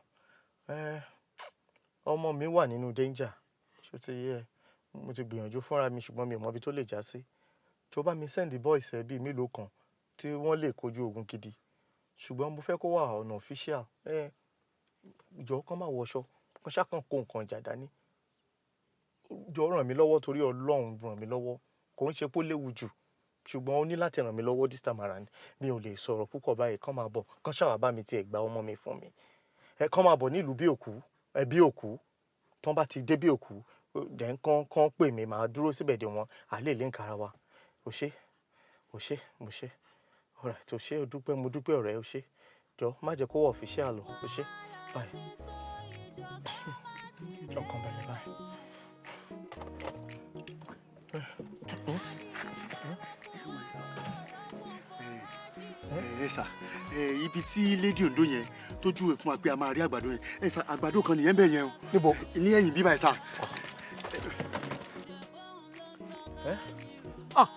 Ọmọ mi wà nínú danger. Ṣó ti yé ẹ? Mo ti gbìyànjú fúnra mi, ṣùgbọ́n mi ò mọ ibi tó lè já sí. Tó bá mi send boys ẹ bíi mélòó kan tí wọ́n lè kojú ogun gidi, ṣùgbọ́n mo fẹ́ kó wà ọ̀nà official. Jọ̀ọ́, kán má wọṣọ, kán ṣá kàn kó nǹkan ìjà dání. Jọ̀ọ́, ràn mí lọ́wọ́, torí Ọlọ́run, ràn mí lọ́wọ́. Kò ń ṣe pé ó léwu jù, ṣùgbọ́n ó ní láti ràn mí lọ́wọ́ this time around. Mi ò lè sọ̀rọ̀ púpọ̀ báyìí. Kán máa bọ̀, kán ṣàwà bá mi tiẹ̀ gba ọmọ mi fún mi. Ẹ kán máa bọ̀ nílùú bí òkú, ẹ bí òkú. Tán bá ti dé bí òkú, then kán pè mí, màá dúró síbẹ̀ dè wọ́n, à lè link ara wa. O ṣé, o ṣé, mo ṣé. Alright, o ṣé, o dúpẹ́, mo dúpẹ́ ọ̀rẹ́, o ṣé. Jọ̀ọ́, má jẹ́ kó wà official o, o ṣé. Bye. Ọkàn balẹ̀ báyìí. Ẹ sà, ibi tí Lady Ondo yẹn tó júwe fún wa pé a máa rí àgbàdo yẹn, ẹ sà, àgbàdo kan nìyẹn bẹ́ẹ̀ yẹn o. Níbo? Ní ẹ̀yìn bíbá ẹ sà. Ah,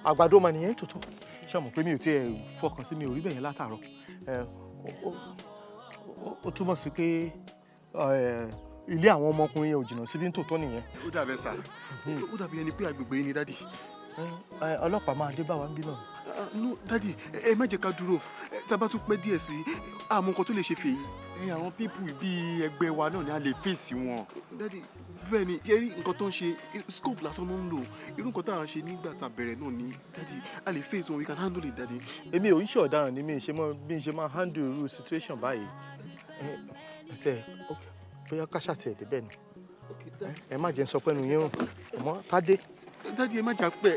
àgbàdo mà nìyẹn tòótọ́. Ṣé o mọ̀ pé mi ò tiẹ̀ fọkàn sí, mi ò rí bẹ́ẹ̀ yẹn látàárọ̀? Ó túmọ̀ sí pé ilé àwọn ọmọkùnrin yẹn ò jìnnà síbí nítòótọ́ nìyẹn. Ó dàbẹ̀ sà, ó dàbí ẹni pé agbègbè yìí ni, daddy. Ọlọ́pàá máa dé bá wa ń bí náà. No daddy, ẹ má jẹ́ ká dúró. Tá a bá tún pẹ́ díẹ̀ sí i, àmọ́ nǹkan tó lè ṣe fèyí. Àwọn people bíi ẹgbẹ́ wa náà ni a lè fèsì wọn. Daddy, Bẹ́ẹ̀ ni, ṣe rí nǹkan tó ń ṣe, scope lásán ló ń lò. Irú nǹkan tá à ń ṣe nígbà tá a bẹ̀rẹ̀ náà ni, daddy, a lè face one, we can handle it, daddy. Èmi ò ń ṣe ọ̀daràn ní mi ṣe mọ bí n ṣe máa handle irú situation báyìí. Ẹ ẹ ok, bóyá ká ṣàtì ẹ̀ débẹ̀ ni. Ẹ má jẹ́ n sọ pé ẹnu yín rùn àmọ́ Tádé. Daddy, ẹ má jà pẹ́.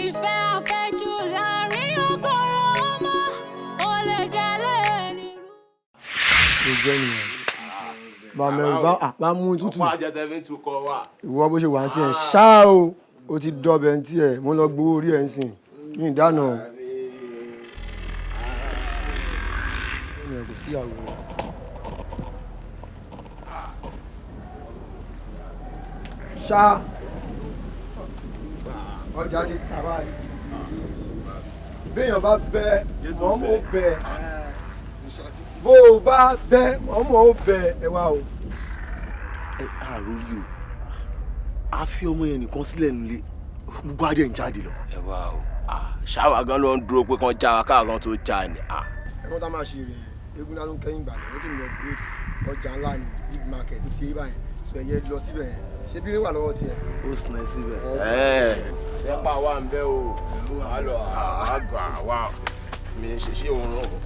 Ìfẹ́ àfẹ́jù láàrin ọgọ́rọ̀ ọmọ ó lè dálé ní. Ló jẹ́ nìyẹn bá mẹ́rin bá bá mú tútù. Ọ̀pá àjẹtẹ̀ fi ń tukọ̀ wa. Ìwọ bó ṣe wà ní tiẹ̀ ṣáá o, o ti dọbẹ̀ ní tiẹ̀, mo ń lọ gbowó orí ẹ̀ ń sìn ní ìdáná o. Bẹ́ẹ̀ni ẹ̀ kò sí ìyàwó rẹ̀. Ṣá ọjà ti tà báyìí, béèyàn bá bẹ mọ́mọ́ ó bẹ, bó o bá bẹ mọ́mọ́ ó bẹ, ẹ wá o. Ẹ àròrí o, a fi ọmọ yẹn nìkan sílẹ̀ nílé, gbogbo adé ń jáde lọ. Ẹ wá o, ṣáwa gan ló ń dúró pé kán já wa káà gan tó já ni. Ẹ̀kọ́ tá a máa ṣe rèé, eégún ńlá ló ń kẹ́yìn gbàlẹ̀, ẹ kì í lọ dúró tì ọjà ńlá ni, big market tó ti yé báyẹn, sọ ẹ̀yẹ lọ síbẹ̀ yẹn, ṣé bí wà lọ́wọ́ tiẹ̀. Ó sìn ẹ́ síbẹ̀. Ẹ ṣẹ́pà wà ń bẹ́ o, wà lọ àgbà wà mí ṣe ṣé òun rán o.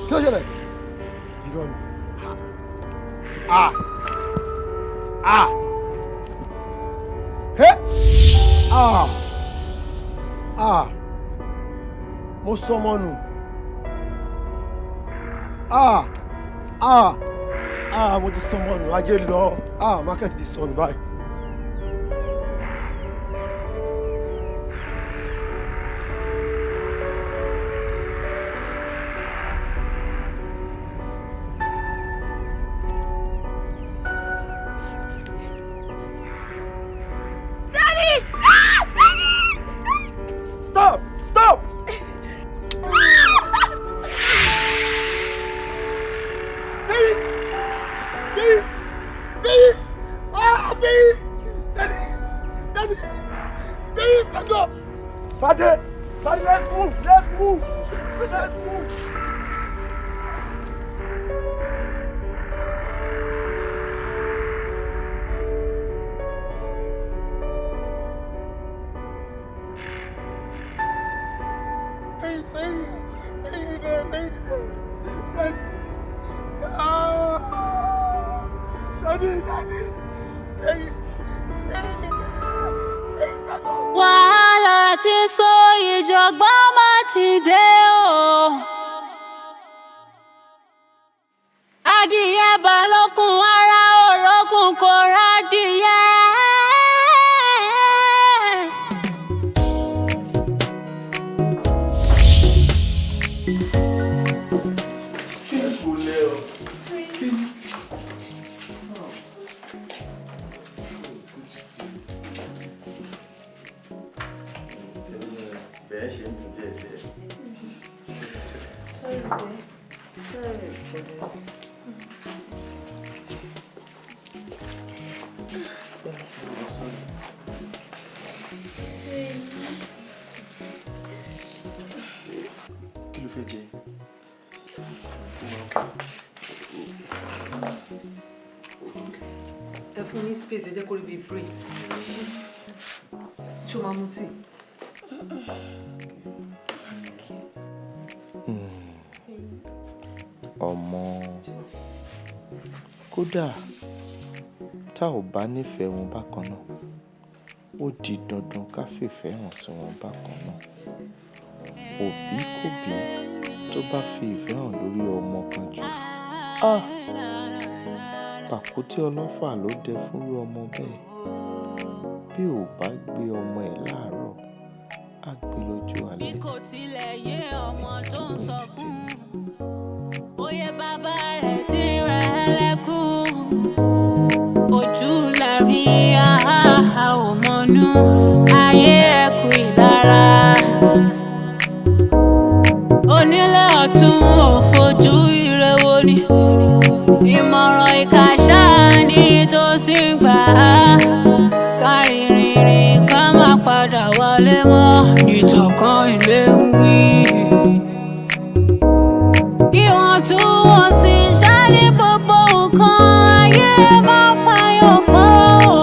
Kí ló ṣẹlẹ̀? Irọ́ ni. Ah! Ah! He! Ah! Ah! Mo sọmọ nù. Ah! Ah! Ah! Mo ti sọmọ nù, ajé lọ. Ah! Market ti sọnù báyìí. Daddy! Stop! Stop! Baby! Baby! Baby! Ah, baby! Daddy! Daddy! Baby, stand up! Fade! Fade, let's move! Let's move! Let's move! Baby, baby, baby, baby, daddy. Ah! Daddy, daddy, baby, baby, baby, stand up! Wàhálà ti sọ ìjọ̀gbọ́n má ti dé o. Adìyẹ balókun ara òrókùn kò rádìyẹ. Bẹ́ẹ̀ ṣe ń dùn díẹ̀ díẹ̀. Sorry, sorry. Kí ló fẹ́ jẹ? Ẹ fún ní space, ẹ jẹ́ kó rí bíi breathe. Ṣé o máa mu tíì? Ọmọ, kódà tá ò bá nífẹ̀ẹ́ wọn bákan náà, ó di dandan ká fìfẹ́ hàn sí wọn bákan náà. Òbí kò bí tó bá fi ìfẹ́ hàn lórí ọmọ kan jù, ah! Pàkúté ọlọ́fà ló dẹ fúnrú ọmọ bẹ́ẹ̀. Bí ò bá gbé ọmọ ẹ̀ láàárọ̀, á gbé lọ́jọ́ Bí alẹ́. kò tilẹ̀ yé ọmọ tó ń sọkún, bóyá bàbá rẹ̀ ti rẹ̀ ẹ́ lẹ́kún. Ojú la rí àhàhà ò mọ̀nú, ayé ẹ̀kú ìlara. Onílé ọ̀tún ò fojú ire wo ni, ìmọ̀ràn ìkà ṣáá ni tó sì ń gbà á. Kárìnrìn wọlé mọ́ ìtọ̀kan ilé ń wí. Ìwọ̀ntúnwọ̀nsì ṣáà gbogbo nǹkan ayé máa fàyọ̀ fọ́ o.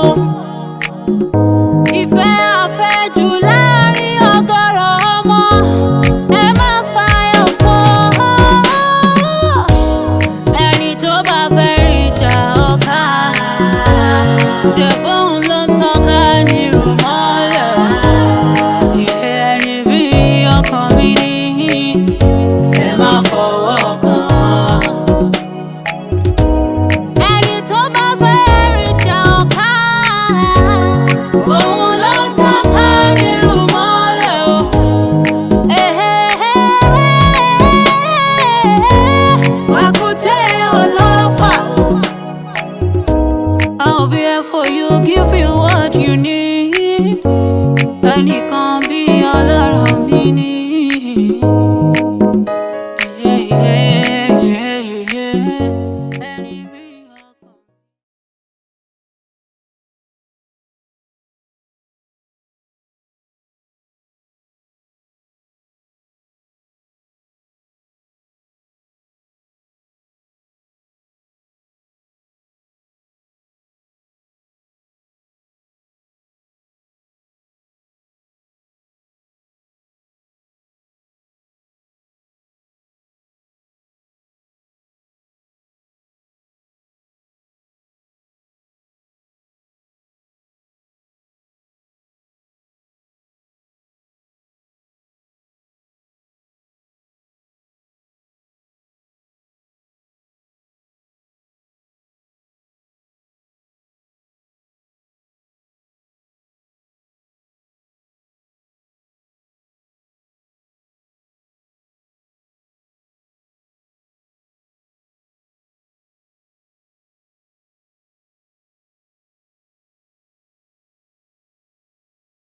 Ìfẹ́ àfẹ́jù láàrin ọ̀gọ̀rọ̀ ọmọ ẹ má fàyọ̀ fọ́. Ẹni tó bá fẹ́ rí ìjà ọ̀ka ṣe bóun ló ń tọ́ka ní rùmọ́lẹ̀. Ìfẹ́ ẹni bí ọkàn mi ní ẹ má fọwọ́ kàn. Ẹni tó bá fẹ́ rí ìjà ọ̀ka òun ló ń tọ́ka ní rùmọ́lẹ̀ o. Pàkúté ọlọ́fà. I'll be here for you, give you what you need. Ẹnìkan bí ọlọ́run mi ní.